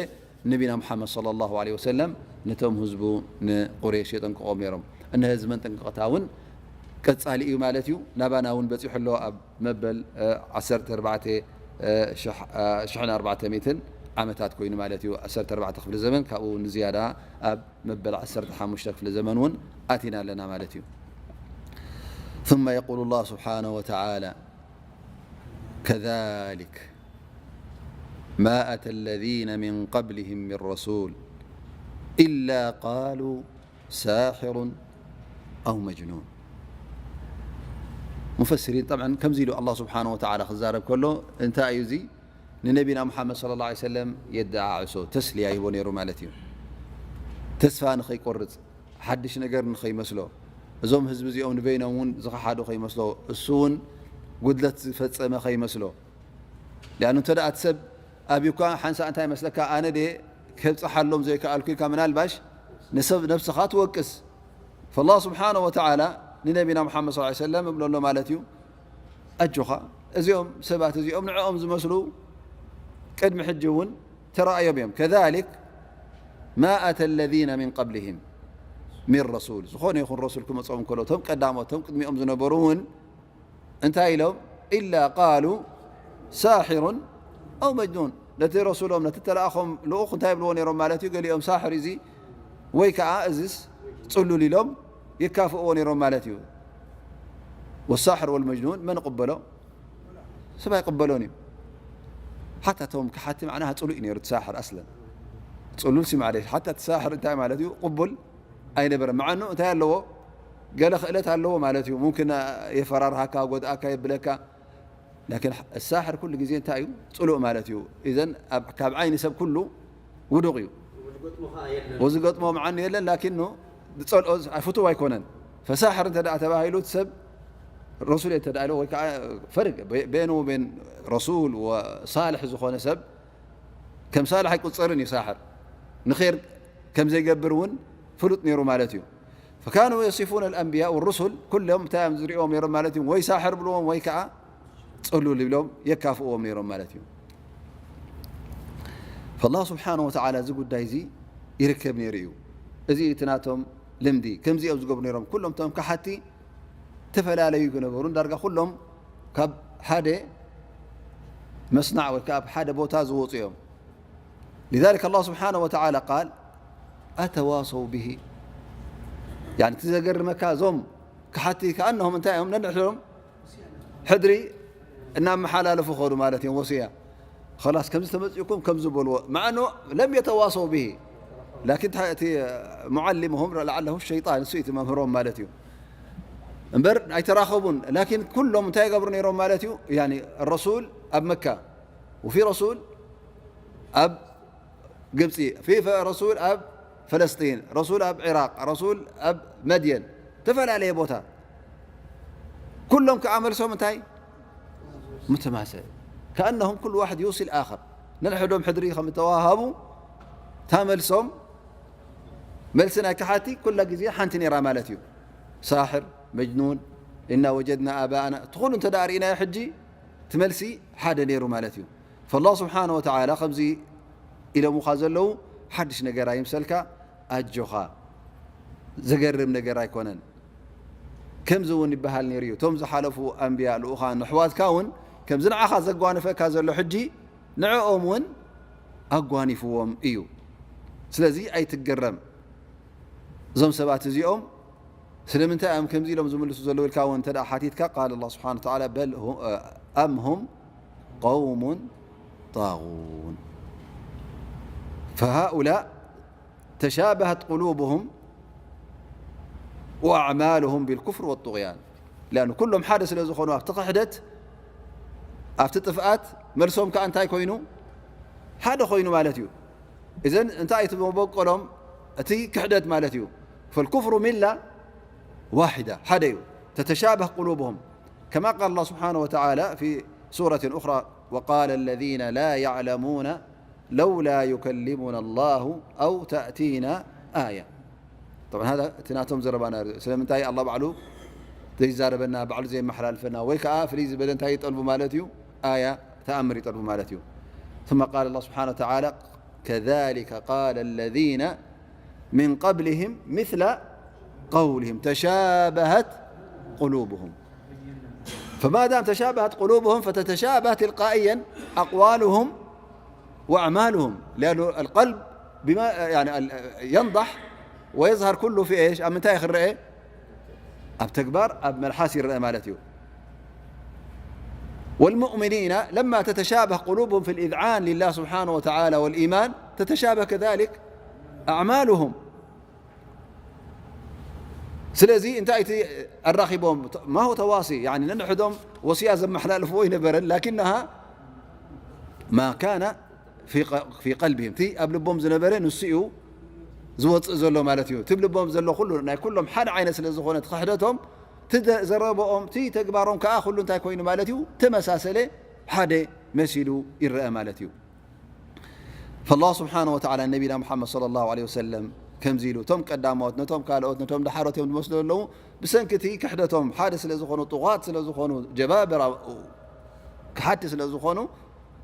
ነቢና ሙሓመድ ሰለላሁ ዐለይሂ ወሰለም ነቶም ህዝቡ ንቁሬሽ የጠንቅቖም ነይሮም። እነሀ እዚ መጠንቀቕታ እውን ቀጻሊ እዩ ማለት እዩ። ናባና እውን በጺሑ ኣሎ። ኣብ መበል፣ እ፣ ዓሰርተ ኣርባዕተ፣ እ፣ ሽሕ፣ እ፣ ሽሕን ኣርባዕተ ሚእትን ዓመታት ኮይኑ ማለት እዩ። ዓሰርተ ኣርባዕተ ክፍለ ዘመን፣ ካብኡ ንዝያዳ ኣብ መበል ዓሰርተ ሓሙሽተ ክፍለ ዘመን እውን ኣቲና ኣለና ማለት እዩ። ثم يقول الله سبحانه وتعالى: كذلك ما أتى الذين من قبلهم من رسول إلا قالوا ساحر أو مجنون. ሙፈሲሪን ጠብዓን ከምዚ ኢሉ ኣላህ ስብሓነሁ ወተዓላ ክዛረብ ከሎ እንታይ እዩ እዚ? ንነቢና ሙሓመድ ሰለላሁ ዐለይሂ ወሰለም የደዓዕሶ፣ ተስልያ ይህቦ ነይሩ ማለት እዩ። ተስፋ ንኸይቆርጽ፣ ሓድሽ ነገር ንኸይመስሎ፣ እዞም ህዝቢ እዚኦም ንበይኖም እውን ዝኸሓዱ ከይመስሎ፣ እሱ እውን ጉድለት ዝፈጸመ ከይመስሎ። ሊኣኑ እንተ ደኣ እቲ ሰብ ኣብዩካ ሓንሳእ እንታይ መስለካ፣ ኣነ ድየ ከብጽሓሎም ዘይከኣልኩ ኢልካ ምናልባሽ ንሰብ ነብስኻ ትወቅስ። ፈላህ ስብሓነ ወተዓላ ንነቢና ሙሓመድ ሰለላሁ ዐለይሂ ወሰለም እብሎ ኣሎ ማለት እዩ፣ ኣጆኻ፣ እዚኦም ሰባት እዚኦም ንዕኦም ዝመስሉ ቅድሚ ሕጂ እውን ተራእዮም እዮም። ከዛሊክ ማ ኣተ ለዚነ ሚን ቀብሊሂም ሚን ረሱል፣ ዝኾነ ይኹን ረሱል ክመጾም እንከሎ፣ እቶም ቀዳሞት፣ እቶም ቅድሚኦም ዝነበሩ እውን እንታይ ኢሎም? ኢላ ቃሉ ሳሒሩን ኣው መጅኑን። ነቲ ረሱሎም፣ ነቲ ተለኣኾም ልኡኽ እንታይ ይብልዎ ነይሮም ማለት እዩ? ገሊኦም ሳሕር እዚ ወይ ከዓ እዚስ ጽሉል ኢሎም ይካፍእዎ ነይሮም ማለት እዩ። ወሳሕር ወልመጅኑን መን ይቕበሎ? ሰብ ኣይቕበሎን እዩ። ሓታ እቶም ክሓቲ፣ ማዕናሃ ጽሉእ እዩ ነይሩ እቲ ሳሕር ኣስለን። ጽሉል ሲ ማዕለሽ፣ ሓታ እቲ ሳሕር እንታይ ማለት እዩ? ቅቡል ኣይነበረን። መዓኑ እንታይ ኣለዎ? ገለ ክእለት ኣለዎ ማለት እዩ። ሙምኪን የፈራርሃካ፣ ጎድኣካ፣ የብለካ። ላኪን ሳሕር ኩሉ ግዜ እንታይ እዩ? ጽሉእ ማለት እዩ። ኢዘን ኣብ፣ ካብ ዓይኒ ሰብ ኩሉ ውዱቕ እዩ። ዝገጥሞ መዓኑ የለን፣ ላኪን ዝጸልኦ፣ ፍቱው ኣይኮነን። ፈሳሕር እንተ ደኣ ተባሂሉ፣ እቲ ሰብ ረሱል እየ እንተ ደኣ ኢሉ፣ ወይ ከዓ ፈርግ በ-፣ በይኑ ወበይን ረሱል ወሳልሕ ዝኾነ ሰብ ከም ሳልሕ ኣይቁጸርን እዩ። ሳሕር ንኸይር ከም ዘይገብር እውን ፍሉጥ ነይሩ ማለት እዩ። ፈካኑ የሲፉን ኣልኣንብያ ወሩሱል፣ ኩሎም እንታይ እዮም ዝሪእዎም ነይሮም ማለት እዩ? ወይ ሳሕር ብልዎም ወይ ከዓ ጽሉል ይብሎም የካፍእዎም ነይሮም ማለት እዩ። فالله سبحانه وتعالى እዚ ጉዳይ እዚ ይርከብ ነይሩ እዩ። እዚ እቲ ናቶም ልምዲ። ከምዚ እዮም ዝገብሩ ነይሮም። ኩሎም እቶም ከሓቲ ተፈላለዩ ክነበሩን ዳርጋ ኩሎም ካብ ሓደ መስናዕ ወይ ካብ ሓደ ቦታ ዝወፁ እዮም። لذلك الله سبحانه وتعالى قال أتواصوا به يعني እቲ ዘገርመካ እዞም ከሓቲ ከኣነሆም እንታይ እዮም ነንሕዶም ሕድሪ እናመሓላለፉ ኸዱ ማለት እዮም። ወስያ خلاص ከምዚ ተመፂእኩም ከምዚ በልዎ مع أنه لم يتواصوا به لكن እቲ معلمهم لعله الشيطان እሱ እቲ መምህሮም ማለት እዩ እምበር ኣይተራኸቡን ላኪን ኩሎም እንታይ ይገብሩ ነይሮም ማለት እዩ ረሱል ኣብ መካ وفي رسول ኣብ ግብፂ في رسول ኣብ ፈለስጢን رسول ኣብ عراق رسول ኣብ መድየን ተፈላለየ ቦታ ኩሎም ከዓ መልሶም እንታይ متماثل كأنهم كل واحد يوصي الآخر ነንሕዶም ሕድሪ ከም እተዋሃቡ እታ መልሶም መልሲ ናይ ከሓቲ ኩላ ግዜ ሓንቲ ነይራ ማለት እዩ ሳሕር መጅኑን إنا وجدنا آباءنا እቲ ኩሉ እንተ ደኣ ርኢናዮ ሕጂ እቲ መልሲ ሓደ ነይሩ ማለት እዩ فالله سبحانه وتعالى ከምዚ ኢሎምኻ ዘለዉ ሓድሽ ነገር ኣይምሰልካ ኣጆኻ ዘገርም ነገር ኣይኮነን ከምዚ እውን ይበሃል ነይሩ እዩ እቶም ዝሓለፉ ኣንብያ ልኡኻን ኣሕዋትካ እውን ከምዚ ንዓኻ ዘጓንፈካ ዘሎ ሕጂ ንዕኦም እውን ኣጓኒፍዎም እዩ ስለዚ ኣይትገረም እዞም ሰባት እዚኦም ስለምንታይ እዮም ከምዚ ኢሎም ዝምልሱ ዘለዉ ኢልካ እውን እንተ ሓቲትካ ቃል ላ ስብሓን ተዓላ በል ኣም ሁም ቀውሙን ጣጉን ፈሃኡላ ተሻበሀት ቁሉብሁም ወኣዕማልሁም ቢልኩፍር ወጡቅያን ሊኣኑ ኩሎም ሓደ ስለ ዝኾኑ ኣብቲ ክሕደት ኣብቲ ጥፍኣት መልሶም ከዓ እንታይ ኮይኑ ሓደ ኮይኑ ማለት እዩ እዘን እንታይ እቲ መበቆሎም እቲ ክሕደት ማለት እዩ ፈልኩፍሩ ሚላ ዋሒዳ ሓደ እዩ ተተሻበህ ቁሉብሁም ከማ ቃል ላ ስብሓነ ወተዓላ ፊ ሱረት ኡኽራ ወቃለ ለዚነ ላ ያዕለሙነ ለውላ ዩከሊሙና ላሁ ኣው ተእቲና ኣያ እቲ ናቶም ዘረባና ስለምንታይ ኣላ ባዕሉ ዘይዛረበና ባዕሉ ዘይመሓላልፈና ወይ ከዓ ፍልይ ዝበለ እንታይ ይጠልቡ ማለት እዩ ኣያ ተኣምር ይጠልቡ ማለት እዩ ثم قال الله سبحانه وتعالى كذلك قال الذين من قبلهم مثل قولهم تشابهت قلوبهم فما دام تشابهت قلوبهم فتتشابه تلقائيا أقوالهم وأعمالهم لأن القلب بما يعني ينضح ويظهر كله في ايش؟ ኣብ ምንታይ ክረአ ኣብ ተግባር ኣብ መልሓስ ይረአ ማለት እዩ والمؤمنين لما تتشابه قلوبهم في الإذعان لله سبحانه وتعالى والإيمان تتشابه كذلك أعمالهم ስለዚ እንታይ እቲ ኣራኺቦም ما هو تواصي يعني ነንሕዶም ወሲያ ዘመሓላልፍዎ ይነበረን لكنها ما كان في قلبهم እቲ ኣብ ልቦም ዝነበረ ንሱ እዩ ዝወፅእ ዘሎ ማለት እዩ እቲ ልቦም ዘሎ ኩሉ ናይ ኩሎም ሓደ ዓይነት ስለ ዝኾነ ክሕደቶም ዘረበኦም እቲ ተግባሮም ከዓ ኩሉ እንታይ ኮይኑ ማለት እዩ ተመሳሰለ ሓደ መሲሉ ይረአ ማለት እዩ فالله سبحانه وتعالى ነቢና محمد صلى الله عليه وسلم ከምዚ ኢሉ እቶም ቀዳሞት ነቶም ካልኦት ነቶም ዳሓሮት እዮም ዝመስሉ ዘለዉ ብሰንኪ እቲ ክሕደቶም ሓደ ስለ ዝኾኑ ጥጓት ስለ ዝኾኑ ጀባብራ ክሓቲ ስለ ዝኾኑ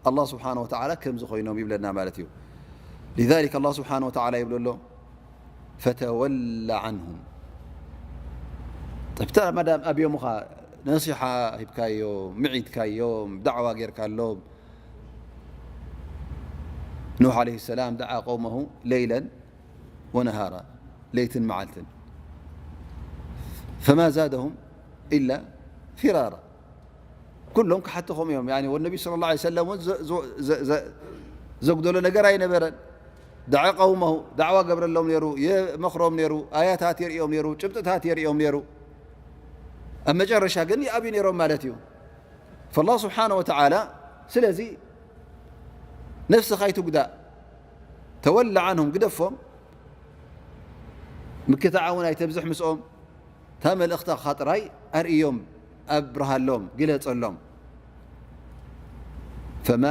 ኣላህ ስብሓን ወተዓላ ከምዚ ኮይኖም ይብለና ማለት እዩ። ሊዛሊክ ኣላህ ስብሓን ወተዓላ ይብሎ ኣሎ፣ ፈተወለ ዓንሁም። ጠብታ ማዳም ኣብዮምኻ ነሲሓ ሂብካዮም፣ ምዒድካዮም፣ ዳዕዋ ጌርካሎም፣ ኑሕ ዓለይሂ ሰላም ደዓ ቀውመሁ ለይለን ወነሃራ፣ ለይትን መዓልትን፣ ፈማ ዛደሁም ኢላ ፊራራ። ኩሎም ክሓትኹም እዮም። ያኒ ወነቢ ሰለላሁ ዐለይሂ ወሰለም እውን ዘ-፣ ዘ-፣ ዘ-፣ ዘ-፣ ዘጉደሎ ነገር ኣይነበረን። ደዓ ቀውመሁ፣ ዳዕዋ ገብረሎም ነይሩ፣ የመኽሮም ነይሩ፣ ኣያታት የርእዮም ነይሩ፣ ጭብጥታት የርእዮም ነይሩ። ኣብ መጨረሻ ግን ይኣብዩ ነይሮም ማለት እዩ። ፈላህ ስብሓነ ወተዓላ፣ ስለዚ ነፍስኻ ኣይትጉዳእ፣ ተወለ ዓንሁም፣ ግደፎም፣ ምክታዕ እውን ኣይተብዝሕ ምስኦም። እታ መልእኽታኻ ጥራይ ኣርእዮም፣ ኣብርሃሎም፣ ግለጸሎም። ፈማ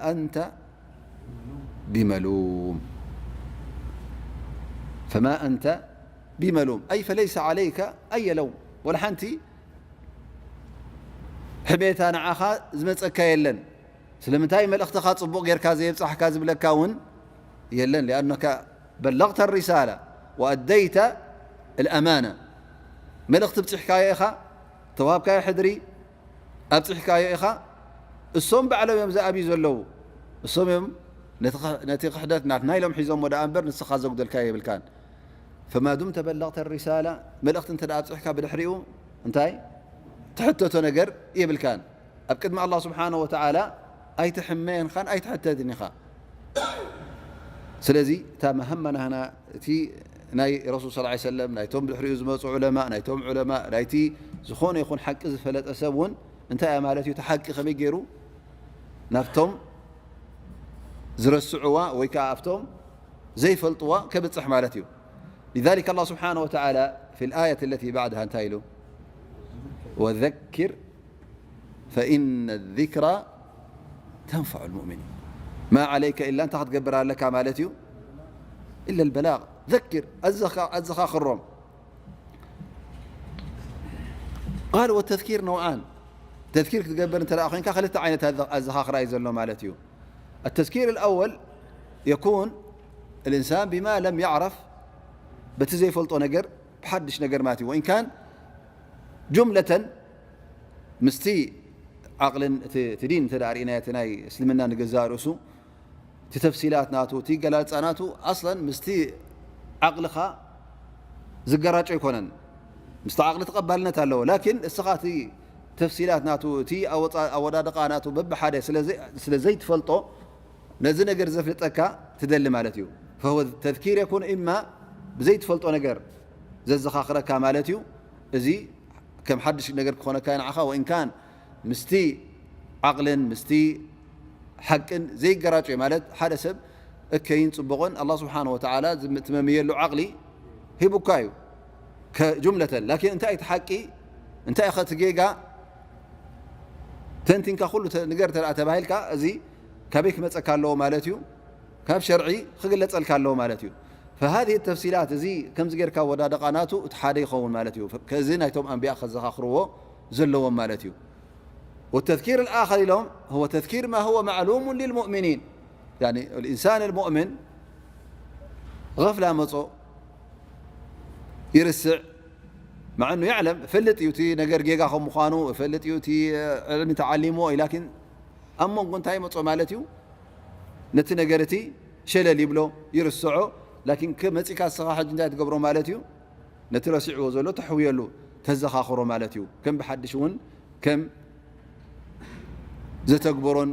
ኣንተ ቢመሉም፣ ፈማ ኣንተ ቢመሉም፣ ኣይ ፈለይሰ ዓለይከ ኣየ ለውም፣ ወላ ሓንቲ ሕሜታ ንዓኻ ዝመጸካ የለን። ስለምንታይ መልእኽትኻ ጽቡቕ ጌርካ ዘየብጻሕካ ዝብለካ እውን የለን። لأنك بلغت الرسالة وأديت الأمانة። መልእኽቲ ብጽሕካዮ ኢኻ፣ ተዋህብካዮ ሕድሪ ኣብጽሕካዮ ኢኻ። እሶም ባዕሎም እዮም ዝኣብዩ ዘለዉ። እሶም እዮም ነቲ ኽ-፣ ነቲ ክሕደት ናትና ኢሎም ሒዞሞ ደኣ እምበር ንስኻ ዘጉደልካዮ የብልካን። فما دمت بلغت الرسالة፣ መልእኽቲ እንተ ደኣ ኣብጽሕካ ብድሕሪኡ እንታይ ትሕተቶ ነገር የብልካን። ኣብ ቅድሚ ኣላህ ስብሓነ ወተዓላ ኣይትሕመየንኻን ኣይትሕተትን ኢኻ። ስለዚ እታ መሃማ ናህና እቲ ናይ ረሱል ሰለላሁ ዐለይሂ ወሰለም፣ ናይቶም ድሕሪኡ ዝመፁ ዑለማ፣ ናይቶም ዑለማ፣ ናይቲ ዝኾነ ይኹን ሓቂ ዝፈለጠ ሰብ እውን እንታይ እያ ማለት እዩ? እቲ ሓቂ ከመይ ገይሩ ናብቶም ዝረስዕዋ ወይ ከዓ ኣብቶም ዘይፈልጥዋ ከብፅሕ ማለት እዩ። لذلك الله سبحانه وتعالى في الآية التي بعدها እንታይ ኢሉ? وذكر فإن الذكرى تنفع المؤمنين. ما عليك إلا እንታይ ክትገብር ኣለካ ማለት እዩ? إلا البلاغ. ذكر፣ ኣዘኻ-፣ ኣዘኻኽሮም። قال والتذكير نوعان. ተዝኪር ክትገብር እንተ ደኣ ኮይንካ ክልተ ዓይነት ኣዘ-፣ ኣዘኻኽራ እዩ ዘሎ ማለት እዩ። التذكير الأول يكون الإنسان بما لم يعرف፣ በቲ ዘይፈልጦ ነገር፣ ብሓድሽ ነገር ማለት እዩ። وإن كان جملة ምስቲ ዓቕልን እቲ፣ እቲ ዲን እንተ ደኣ ርኢናዮ፣ እቲ ናይ እስልምና ንገዛእ ርእሱ፣ እቲ ተፍሲላት ናቱ፣ እቲ ገላልጻ ናቱ ኣስለን ምስቲ ዓቕልኻ ዝገራጮ ኣይኮነን። ምስቲ ዓቕሊ ተቐባልነት ኣለዎ። ላኪን እስኻ እቲ ተፍሲላት ናቱ፣ እቲ ኣወጻ-፣ ኣወዳድቓ ናቱ በብሓደ ስለ ዘይ-፣ ስለ ዘይትፈልጦ፣ ነዚ ነገር ዘፍልጠካ ትደሊ ማለት እዩ። فهو التذكير يكون إما ብዘይትፈልጦ ነገር ዘዘኻኽረካ ማለት እዩ። እዚ ከም ሓድሽ ነገር ክኾነካ እዩ ንዓኻ። وإن كان ምስቲ ዓቕልን ምስቲ ሓቅን ዘይገራጮ እዩ ማለት፣ ሓደ ሰብ እከይን ጽቡቕን ኣላህ ስብሓነ ወተዓላ ዝም-፣ ትመምየሉ ዓቕሊ ሂቡካ እዩ ከ-፣ ጁምለተን። ላኪን እንታይ እቲ ሓቂ፣ እንታይ ኸ እቲ ጌጋ ተንቲንካ ኩሉ ተ-፣ ንገር ተደኣ ተባሂልካ፣ እዚ ካበይ ክመጸካ ኣለዎ ማለት እዩ? ካብ ሸርዒ ክግለጸልካ ኣለዎ ማለት እዩ። فهذه التفصيلات እዚ ከምዚ ጌርካ ወዳደቓ ናቱ እቲ ሓደ ይኸውን ማለት እዩ። ከዚ ናይቶም ኣንቢያ ከዘኻኽርዎ ዘለዎም ማለት እዩ። والتذكير الآخر ኢሎም هو تذكير ما هو معلوم للمؤمنين. يعني الإنسان المؤمن غفلة መጾ ይርስዕ، مع أنه يعلم፣ እፈልጥ እዩ እቲ ነገር ጌጋ ከም ምዃኑ፣ እፈልጥ እዩ እቲ ዕልሚ ተዓሊምዎ እዩ። ላኪን ኣብ መንጎ እንታይ ይመጾ ማለት እዩ? ነቲ ነገር እቲ ሸለል ይብሎ፣ ይርስዖ። ላኪን ከ-፣ መጺካ ንስኻ ሕጂ እንታይ ትገብሮ ማለት እዩ? ነቲ ረሲዕዎ ዘሎ ተሕውየሉ፣ ተዘኻኽሮ ማለት እዩ። ከም ብሓድሽ እውን ከም ዘተግበሮን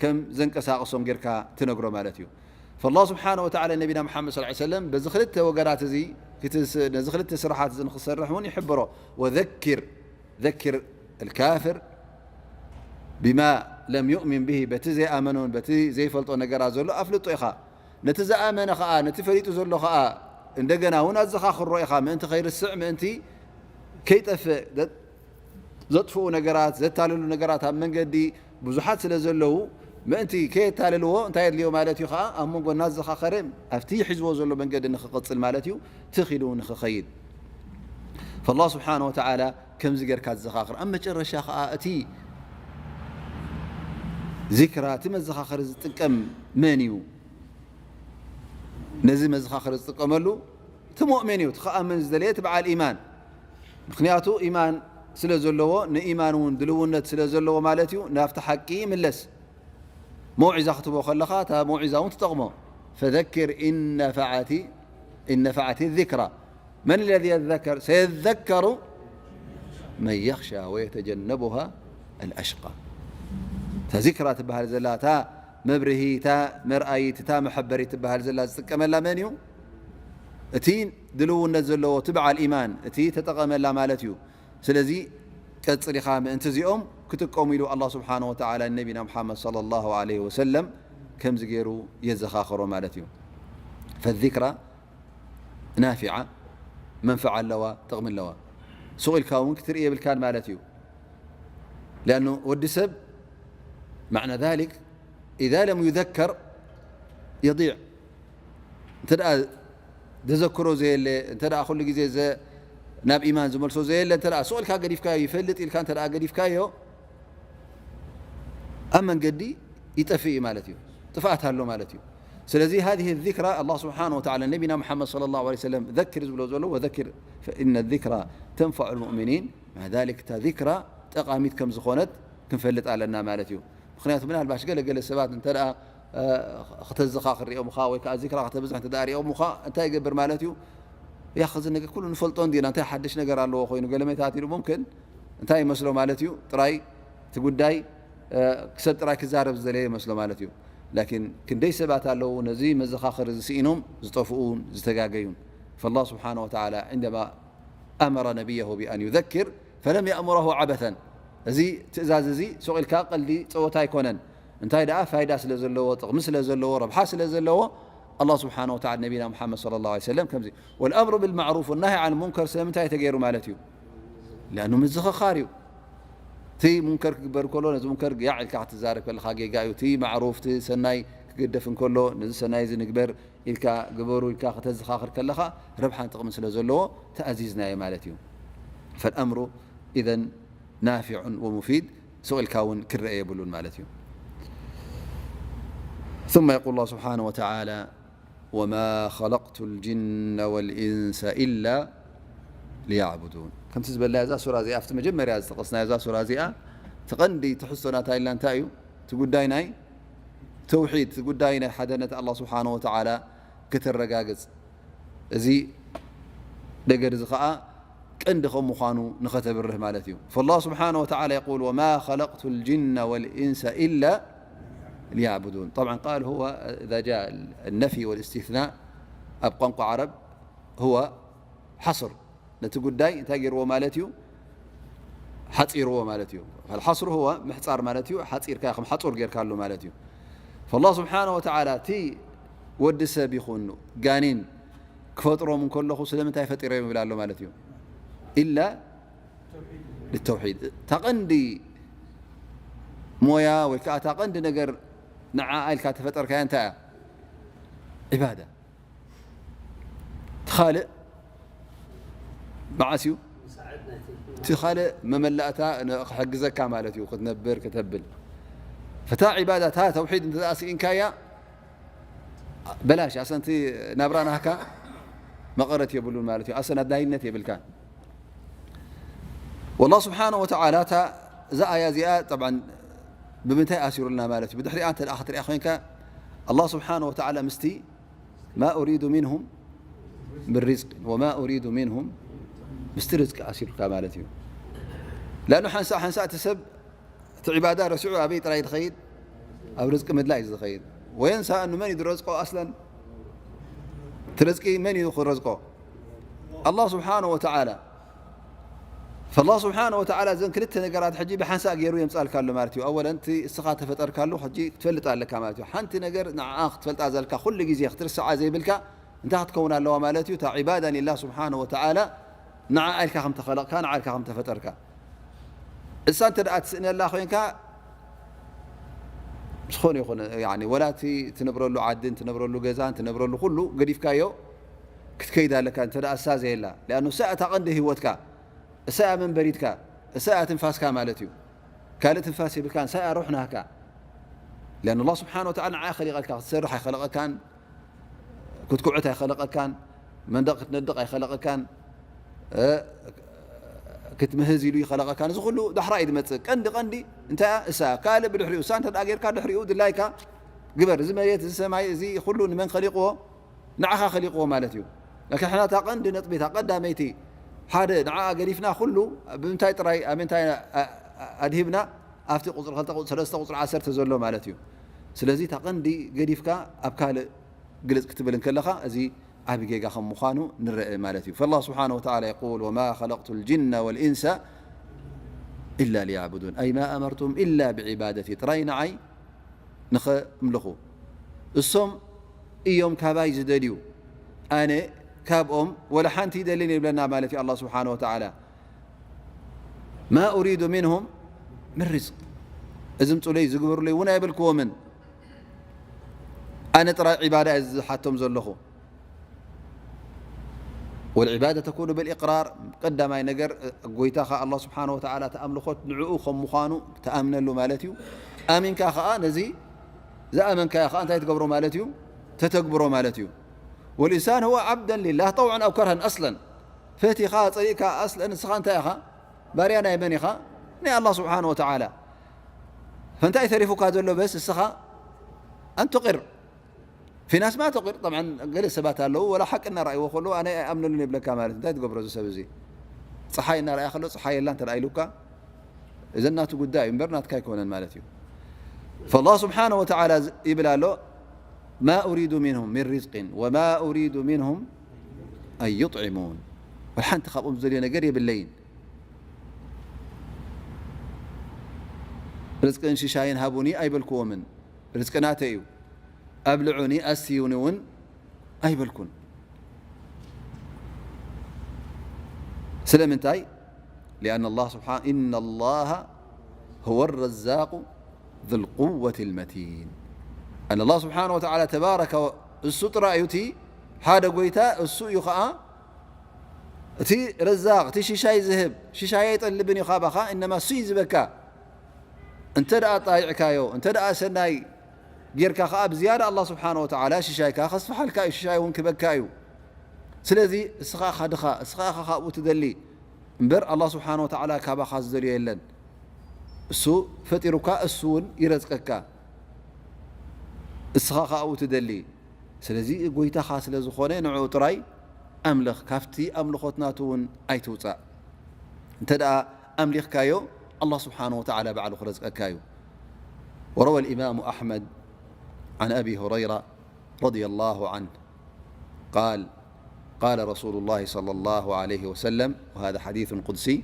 ከም ዘንቀሳቕሶን ጌርካ ትነግሮ ማለት እዩ። فالله سبحانه وتعالى ነቢና መሓመድ صلى الله عليه وسلم በዚ ክልተ ወገናት እዚ ክትስ-፣ ነዚ ክልተ ስራሓት እዚ ንክሰርሕ እውን ይሕብሮ። وذكر، ذكر الكافر بما لم يؤمن به، በቲ ዘይኣመኖን በቲ ዘይፈልጦ ነገራት ዘሎ ኣፍልጦ ኢኻ። ነቲ ዝኣመነ ኸኣ፣ ነቲ ፈሊጡ ዘሎ ኸኣ እንደገና እውን ኣዘኻኽሮ ኢኻ፣ ምእንቲ ከይርስዕ፣ ምእንቲ ከይጠፍእ። ዘ-፣ ዘጥፍኡ ነገራት፣ ዘታልሉ ነገራት ኣብ መንገዲ ብዙሓት ስለ ዘለዉ፣ ምእንቲ ከየታልልዎ እንታይ የድልዮ ማለት እዩ ኸኣ፣ ኣብ መንጎ እናዘኻኸረ ኣብቲ ሒዝዎ ዘሎ መንገዲ ንኽቕጽል ማለት እዩ፣ ትኽ ኢሉ ንኽኸይድ። فالله سبحانه وتعالى ከምዚ ጌርካ ትዘኻኽር። ኣብ መጨረሻ ኸኣ እቲ ዚክራ፣ እቲ መዘኻኸሪ ዝጥቀም መን እዩ? ነዚ መዘኻኸሪ ዝጥቀመሉ እቲ ሙእሚን እዩ፣ እቲ ክኣምን ዝደለየ፣ እቲ በዓል ኢማን። ምኽንያቱ ኢማን ስለ ዘለዎ፣ ንኢማን እውን ድልውነት ስለ ዘለዎ ማለት እዩ፣ ናብቲ ሓቂ ይምለስ። መውዒዛ ክትቦ ከለኻ፣ እታ መውዒዛ እውን ትጠቕሞ። فذكر إن نفعت، إن نفعت الذكرى. من الذي يذكر؟ سيذكر من يخشى ويتجنبها الأشقى. እታ ዚክራ ትበሃል ዘላ፣ እታ መብርሂ፣ እታ መርኣይት፣ እታ መሐበሪት ትበሃል ዘላ ዝጥቀመላ መን እዩ? እቲ ድልውነት ዘለዎ፣ እቲ በዓል ኢማን፣ እቲ ተጠቐመላ ማለት እዩ። ስለዚ ቀጽል ኢኻ ምእንቲ እዚኦም ክጥቀሙ ኢሉ ኣላህ ስብሓነ ወተዓላ ንነቢና ሙሓመድ ሰለላሁ ዐለይሂ ወሰለም ከምዚ ገይሩ የዘኻኽሮ ማለት እዩ። ፈዚክራ ናፊዓ፣ መንፍዓ ኣለዋ፣ ጥቕሚ ኣለዋ። ሱቕ ኢልካ እውን ክትርኢ የብልካን ማለት እዩ። ሊኣኑ ወዲ ሰብ ማዕና ዛሊክ ኢዛ ለም ዩዘከር የዲዕ። እንተ ደኣ ዘዘክሮ ዘየለ፣ እንተ ደኣ ኩሉ ግዜ ዘ-፣ ናብ ኢማን ዝመልሶ ዘየለ፣ እንተ ደኣ ሱቕ ኢልካ ገዲፍካዮ፣ ይፈልጥ ኢልካ እንተ ደኣ ገዲፍካዮ፣ ኣብ መንገዲ ይጠፍእ እዩ ማለት እዩ። ጥፍኣት ኣሎ ማለት እዩ። ስለዚ هذه الذكرى الله سبحانه وتعالى ነቢና محمد صلى الله عليه وسلم ذكر ዝብሎ ዘሎ وذكر فإن الذكرى تنفع المؤمنين مع ذلك እታ ذكرى ጠቓሚት ከም ዝኾነት ክንፈልጥ ኣለና ማለት እዩ። ምኽንያቱ ምናልባሽ ገለ ገለ ሰባት እንተ ደኣ፣ እ፣ ክተዘኻኽር ሪኦምኻ ወይ ከዓ ذكرى ከተብዝሕ እንተ ደኣ ሪኦምኻ እንታይ ይገብር ማለት እዩ? ያኽ እዚ ነገር ኩሉ ንፈልጦ እንዲና እንታይ ሓድሽ ነገር ኣለዎ ኮይኑ ገለ መታት ኢሉ ممكن እንታይ ይመስሎ ማለት እዩ? ጥራይ እቲ ጉዳይ፣ እ፣ ክሰብ ጥራይ ክዛረብ ዝደለየ ይመስሎ ማለት እዩ። ላኪን ክንደይ ሰባት ኣለዉ ነዚ መዘኻኸሪ ዝስኢኖም ዝጠፍኡን ዝተጋገዩን። فالله سبحانه وتعالى عندما أمر نبيه بأن يذكر فلم يأمره عبثا። እዚ ትእዛዝ እዚ ሱቕ ኢልካ ቀልዲ ጸወታ ኣይኮነን። እንታይ ደኣ ፋይዳ ስለ ዘለዎ፣ ጥቕሚ ስለ ዘለዎ፣ ረብሓ ስለ ዘለዎ الله سبحانه وتعالى ነቢና محمد صلى الله عليه وسلم ከምዚ والأمر بالمعروف والنهي عن المنكر ስለምንታይ ተገይሩ ማለት እዩ? لأنه ምዝኽኻር እዩ። እቲ ሙንከር ክግበር ከሎ ነዚ ሙንከር ያዕ ኢልካ ክትዛረብ ከለኻ ጌጋ እዩ። እቲ ማዕሩፍ እቲ ሰናይ ክግደፍ እንከሎ ነዚ ሰናይ እዚ ንግበር ኢልካ ግበሩ ኢልካ ከተዘኻኽር ከለኻ ረብሓን ጥቕምን ስለ ዘለዎ ተኣዚዝናዮ ማለት እዩ። فالأمر إذا نافع ومفيد ሱቕ ኢልካ እውን ክረአ የብሉን ማለት እዩ። ثم يقول الله سبحانه وتعالى وما خلقت الجن والإنس إلا ليعبدون ከምቲ ዝበልና እዛ ሱራ እዚኣ ኣብቲ መጀመርያ ዝጠቐስና እዛ ሱራ እዚኣ እቲ ቀንዲ ትሕዝቶ ናታ ኢልና እንታይ እዩ? እቲ ጉዳይ ናይ ተውሒድ እቲ ጉዳይ ናይ ሓደነት ኣላህ ስብሓነ ወተዓላ ክተረጋግጽ እዚ ነገር እዚ ኸዓ ቀንዲ ከም ምዃኑ ንኸተብርህ ማለት እዩ። فالله سبحانه وتعالى يقول وما خلقت الجن والإنس إلا ليعبدون. طبعا قال هو إذا جاء النفي والاستثناء ኣብ ቋንቋ ዓረብ هو حصر ነቲ ጉዳይ እንታይ ገይርዎ ማለት እዩ? ሓጺርዎ ማለት እዩ። فالحصر هو ምሕጻር ማለት እዩ። ሓጺርካ ከም ሓጹር ጌርካሉ ማለት እዩ። فالله سبحانه وتعالى እቲ ወዲ ሰብ ይኹን ጋኔን ክፈጥሮም እንከለኹ ስለምንታይ ፈጢሮም ይብል ኣሎ ማለት እዩ። إلا للتوحيد እታ ቀንዲ ሞያ ወይ ከዓ እታ ቀንዲ ነገር ንዓ ኢልካ ተፈጠርካያ እንታይ እያ? ዒባዳ። እቲ ካልእ መዓስ እዩ? እቲ ካልእ መመላእታ ን-፣ ክሕግዘካ ማለት እዩ፣ ክትነብር፣ ክተብል። ፈታ ዒባዳ፣ እታ ተውሒድ እንተ ደኣ ስኢንካያ፣ በላሽ፣ ኣሰንቲ ናብራ ናህካ መቐረት የብሉን ማለት እዩ። ኣሰን ኣድላይነት የብልካን። والله سبحانه وتعالى እታ፣ እዛ ኣያ እዚኣ፣ ጠብዓን፣ ብምንታይ ኣሲሩልና ማለት እዩ? ብድሕሪኣ እንተ ደኣ ክትሪኣ ኮይንካ፣ ኣላህ ስብሓነ ወተዓላ ምስቲ ما أريد منهم من رزق وما أريد منهم ምስቲ ርዝቂ ኣሲሩካ ማለት እዩ። ለኣኑ ሓንሳእ ሓንሳእ እቲ ሰብ እቲ ዒባዳ ረሲዑ ኣበይ ጥራይ ዝኸይድ? ኣብ ርዝቂ ምድላይ እዩ ዝኸይድ። ወየንሳ ኣኑ መን እዩ ዝረዝቆ ኣስለን? እቲ ርዝቂ መን እዩ ክረዝቆ? ኣላህ ስብሓነ ወተዓላ። ፈላህ ስብሓነ ወተዓላ እዘን ክልተ ነገራት ሕጂ ብሓንሳእ ገይሩ የምጻልካ ኣሎ ማለት እዩ። ኣወለን እቲ እስኻ ተፈጠርካሉ ሕጂ ክትፈልጥ ኣለካ ማለት እዩ። ሓንቲ ነገር ንዓኣ ክትፈልጣ ዘልካ ኩሉ ግዜ ክትርስዓ ዘይብልካ እንታይ ክትከውን ኣለዋ ማለት እዩ? እታ ዒባዳ ሊላህ ስብሓነ ወተዓላ ንዓኣ ኢልካ ከም ተኸለቕካ፣ ንዓ ኢልካ ከም ተፈጠርካ። እሳ እንተ ደኣ ትስእነላ ኮይንካ፣ ዝኾነ ይኹን፣ ያኒ፣ ወላ እቲ ትነብረሉ ዓድን ትነብረሉ ገዛን ትነብረሉ ኩሉ ገዲፍካዮ ክትከይድ ኣለካ፣ እንተ ደኣ እሳ ዘየላ። ሊኣኑ እሳ እታ ቀንዲ ህይወትካ፣ እሳ እያ መንበሪትካ፣ እሳ እያ ትንፋስካ ማለት እዩ። ካልእ ትንፋስ የብልካን፣ እሳ እያ ሩሕ ናህካ። ሊኣኑ ኣላህ ስብሓነ ወተዓላ ንዓ እያ ኸሊቐልካ፣ ክትሰርሕ ኣይኸለቐካን፣ ክትኩዕት ኣይኸለቐካን፣ መንደቕ ክትነድቕ ኣይኸለቐካን፣ እ፣ ክትምህዝ ኢሉ ይኸለቐካን። እዚ ኩሉ ዳሕራ እዩ ዝመጽእ። ቀንዲ፣ ቀንዲ እንታይ እያ? እሳ። ካልእ ብድሕሪኡ፣ እሳ እንተ ደኣ ጌርካ ድሕሪኡ ድላይካ ግበር። እዚ መሬት፣ እዚ ሰማይ፣ እዚ ኩሉ ንመን ኸሊቕዎ? ንዓኻ ኸሊቕዎ ማለት እዩ። ላኪን ሕና እታ ቀንዲ ነጥቢ፣ እታ ቀዳመይቲ፣ ሓደ ንዓኣ ገዲፍና ኩሉ ብምንታይ ጥራይ፣ ኣብ ምንታይ ኣ-፣ ኣ-፣ ኣድሂብና? ኣብቲ ቁጽሪ ክልተ፣ ቁጽሪ ሰለስተ፣ ቁጽሪ ዓሰርተ ዘሎ ማለት እዩ። ስለዚ እታ ቀንዲ ገዲፍካ ኣብ ካልእ ግልጽ ክትብል እንከለኻ፣ እዚ ዓቢ ጌጋ ከም ምዃኑ ንረአ ማለት እዩ። فالله سبحانه وتعالى يقول وما خلقت الجن والإنس إلا ليعبدون أي ما أمرتهم إلا بعبادتي ጥራይ ንዓይ ንኸምልኹ። እሶም እዮም ካባይ ዝደልዩ፣ ኣነ ካብኦም ወላ ሓንቲ ይደልን ይብለና ማለት እዩ ኣላህ ስብሓነ ወተዓላ። ما أريد منهم من رزق እዝምፁለይ ዝግበሩለይ እውን ኣይበልክዎምን። ኣነ ጥራይ ዒባዳ እየ ዝሓቶም ዘለኹ። والعبادة تكون بالإقرار ቀዳማይ ነገር ጎይታኻ ኣላህ ስብሓነ ወተዓላ እቲ ኣምልኾት ንዕኡ ከም ምዃኑ ትኣምነሉ ማለት እዩ። ኣሚንካ ኸዓ ነዚ ዝኣመንካዮ ኸዓ እንታይ ትገብሮ ማለት እዩ? ተተግብሮ ማለት እዩ። والإنسان هو عبدا لله طوعا أو كرها أصلا። ፈቲኻ ጸሊእካ ኣስለን ንስኻ እንታይ ኢኻ? ባርያ ናይ መን ኢኻ? ናይ ኣላህ ስብሓን ወተዓላ። ፈንታይ ተሪፉካ ዘሎ በስ እስኻ ኣን ትቕር። ፊ ናስ ማ ትቕር። ጠብዓን ገለ ሰባት ኣለዉ ወላ ሓቂ እናረኣይዎ ከለዉ ኣነ ኣይኣምነሉን የብለካ ማለት እንታይ ትገብሮ እዚ ሰብ እዚ? ፀሓይ እናረኣያ ከሎ ፀሓይ የላ እንተ ኢሉካ እዘን ናቱ ጉዳይ እዩ እምበር ናትካ ኣይኮነን ማለት እዩ። ፈላህ ስብሓነ ወተዓላ ይብል ኣሎ ማ ኡሪዱ ሚንሁም ሚን ሪዝቅን ወማ ኡሪዱ ሚንሁም ኣን ዩጥዒሙን። ወላ ሓንቲ ካብኦም ዝደልዮ ነገር የብለይን። ርዝቅን ሽሻይን ሃቡኒ ኣይበልክዎምን። ርዝቂ ናተይ እዩ። ኣብልዑኒ ኣስትዩኒ እውን ኣይበልኩን። ስለምንታይ? لأن الله سبحانه إن الله هو الرزاق ذو القوة المتين. أن الله سبحانه وتعالى تبارك و እሱ ጥራይ እዩ እቲ ሓደ ጎይታ እሱ እዩ ኸዓ እቲ ረዛቕ እቲ ሽሻይ ዝህብ ሽሻይ ኣይጠልብን እዩ ካባኻ እነማ እሱ እዩ ዝበካ። እንተ ደኣ ጣይዕካዮ እንተ ደኣ ሰናይ ጌርካ ኸዓ ብዝያዳ ኣላህ ስብሓነ ወተዓላ ሽሻይካ ከስፍሓልካ እዩ ሽሻይ እውን ክበካ እዩ። ስለዚ እስኻ ኢኻ ድኻ እስኻ ኢኻ ካብኡ ትደሊ እምበር ኣላህ ስብሓነ ወተዓላ ካባኻ ዝደልዮ የለን። እሱ ፈጢሩካ እሱ እውን ይረዝቀካ። እስኻ ካብኡ ትደሊ። ስለዚ ጎይታኻ ስለ ዝኾነ ንዕኡ ጥራይ ኣምልኽ ካብቲ ኣምልኾት ናቱ እውን ኣይትውፃእ። እንተ ደኣ ኣምሊኽካዮ ኣላህ ስብሓነ ወተዓላ ባዕሉ ክረዝቀካ እዩ። وروى الإمام أحمد عن أبي هريرة رضي الله عنه قال قال رسول الله صلى الله عليه وسلم وهذا حديث قدسي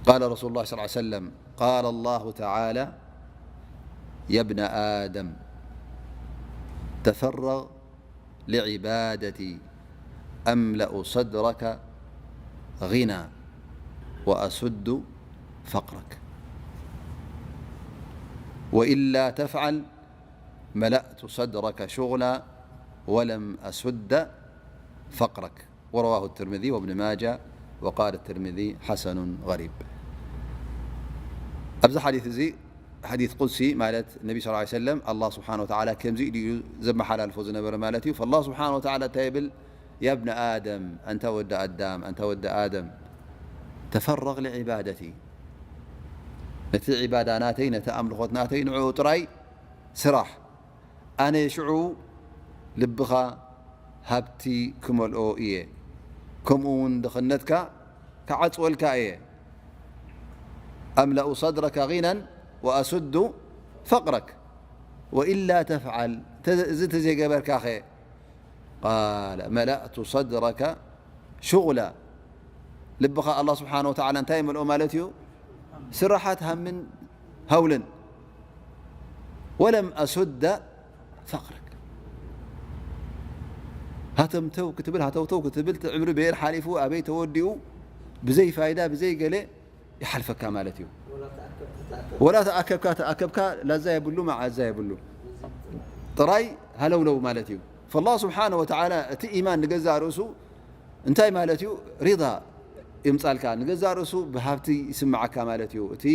قال رسول الله صلى الله عليه وسلم قال الله تعالى يا ابن آدم تفرغ لعبادتي أملأ صدرك غنى وأسد فقرك وإلا تفعل ملأت صدرك شغلا ولم أسد فقرك ورواه الترمذي وابن ماجه وقال الترمذي حسن غريب. ኣብዚ ሓዲት እዚ ሓዲት ቁድሲ ማለት ነቢ ስ ሰለም ኣላ ስብሓን ወተዓላ ከምዚ ኢሉ እዩ ዘመሓላልፎ ዝነበረ ማለት እዩ። ፈላ ስብሓን ወተዓላ እንታይ ይብል? ያ ብነ ኣደም፣ ኣንታ ወዲ ኣዳም፣ ኣንታ ወዲ ኣደም፣ ተፈረግ ሊዕባደቲ፣ ነቲ ዒባዳ ናተይ፣ ነቲ ኣምልኾት ናተይ ንዕኡ ጥራይ ስራሕ። ኣነ ሽዑ ልብኻ ሃብቲ ክመልኦ እየ፣ ከምኡ እውን ድኽነትካ ክዓጽወልካ እየ። ኣምላኡ ሰድረካ ጊናን ወኣሱዱ ፈቅረክ ወኢላ ተፍዓል፣ እዚ ተዘይገበርካኸ ቃለ መላእቱ ሰድረካ ሽጉላ፣ ልብኻ ኣላ ስብሓን ወተዓላ እንታይ ይመልኦ ማለት እዩ? ስራሓት ሃምን ሃውልን። ወለም ኣሱደ ፈቅረክ፣ ሃተምተው ክትብል ሃተውተው ክትብል እቲ ዕምሪ በየን ሓሊፉ ኣበይ ተወዲኡ ብዘይ ፋይዳ ብዘይ ገለ ይሓልፈካ ማለት እዩ። ወላ ተኣከብካ ተኣከብካ ላዛ የብሉ መዓዛ የብሉ ጥራይ ሃለውለው ማለት እዩ። ፈላ ስብሓነ ወተዓላ እቲ ኢማን ንገዛእ ርእሱ እንታይ ማለት እዩ? ሪዳ ይምጻልካ። ንገዛእ ርእሱ ብሃብቲ ይስምዓካ ማለት እዩ። እቲ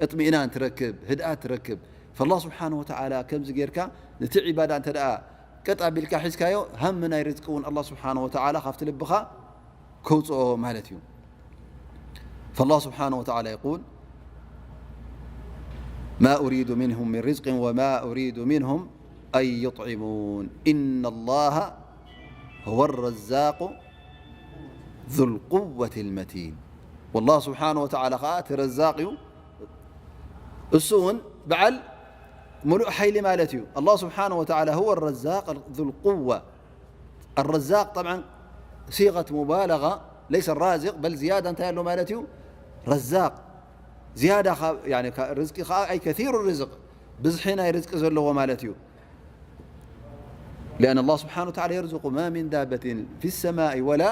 እጥሚእናን ትረክብ፣ ህድኣት ትረክብ። ፈላ ስብሓነ ወተዓላ ከምዚ ጌርካ ነቲ ዒባዳ እንተ ደኣ ቀጥ ኣቢልካ ሒዝካዮ ሃም ናይ ርዝቂ እውን ኣላ ስብሓነ ወተዓላ ካብቲ ልብኻ ከውፅኦ ማለት እዩ። فالله سبحانه وتعالى يقول ما أريد منهم من رزق وما أريد منهم أن يطعمون إن الله هو الرزاق ذو القوة المتين. والله سبحانه وتعالى ኸዓ እቲ ረዛቅ እዩ። እሱ እውን በዓል ሙሉእ ሓይሊ ማለት እዩ። الله سبحانه وتعالى هو الرزاق ذو القوة. الرزاق طبعا صيغة مبالغة ليس الرازق بل زيادة እንታይ ኣሎ ማለት እዩ? ረዛቅ ዝያዳ ርዝቂ ከዓ أي كثير الرزق ብዝሒ ናይ ርዝቂ ዘለዎ ማለት እዩ። لأن الله سبحانه وتعالى يرزق ما من دابة في السماء ولا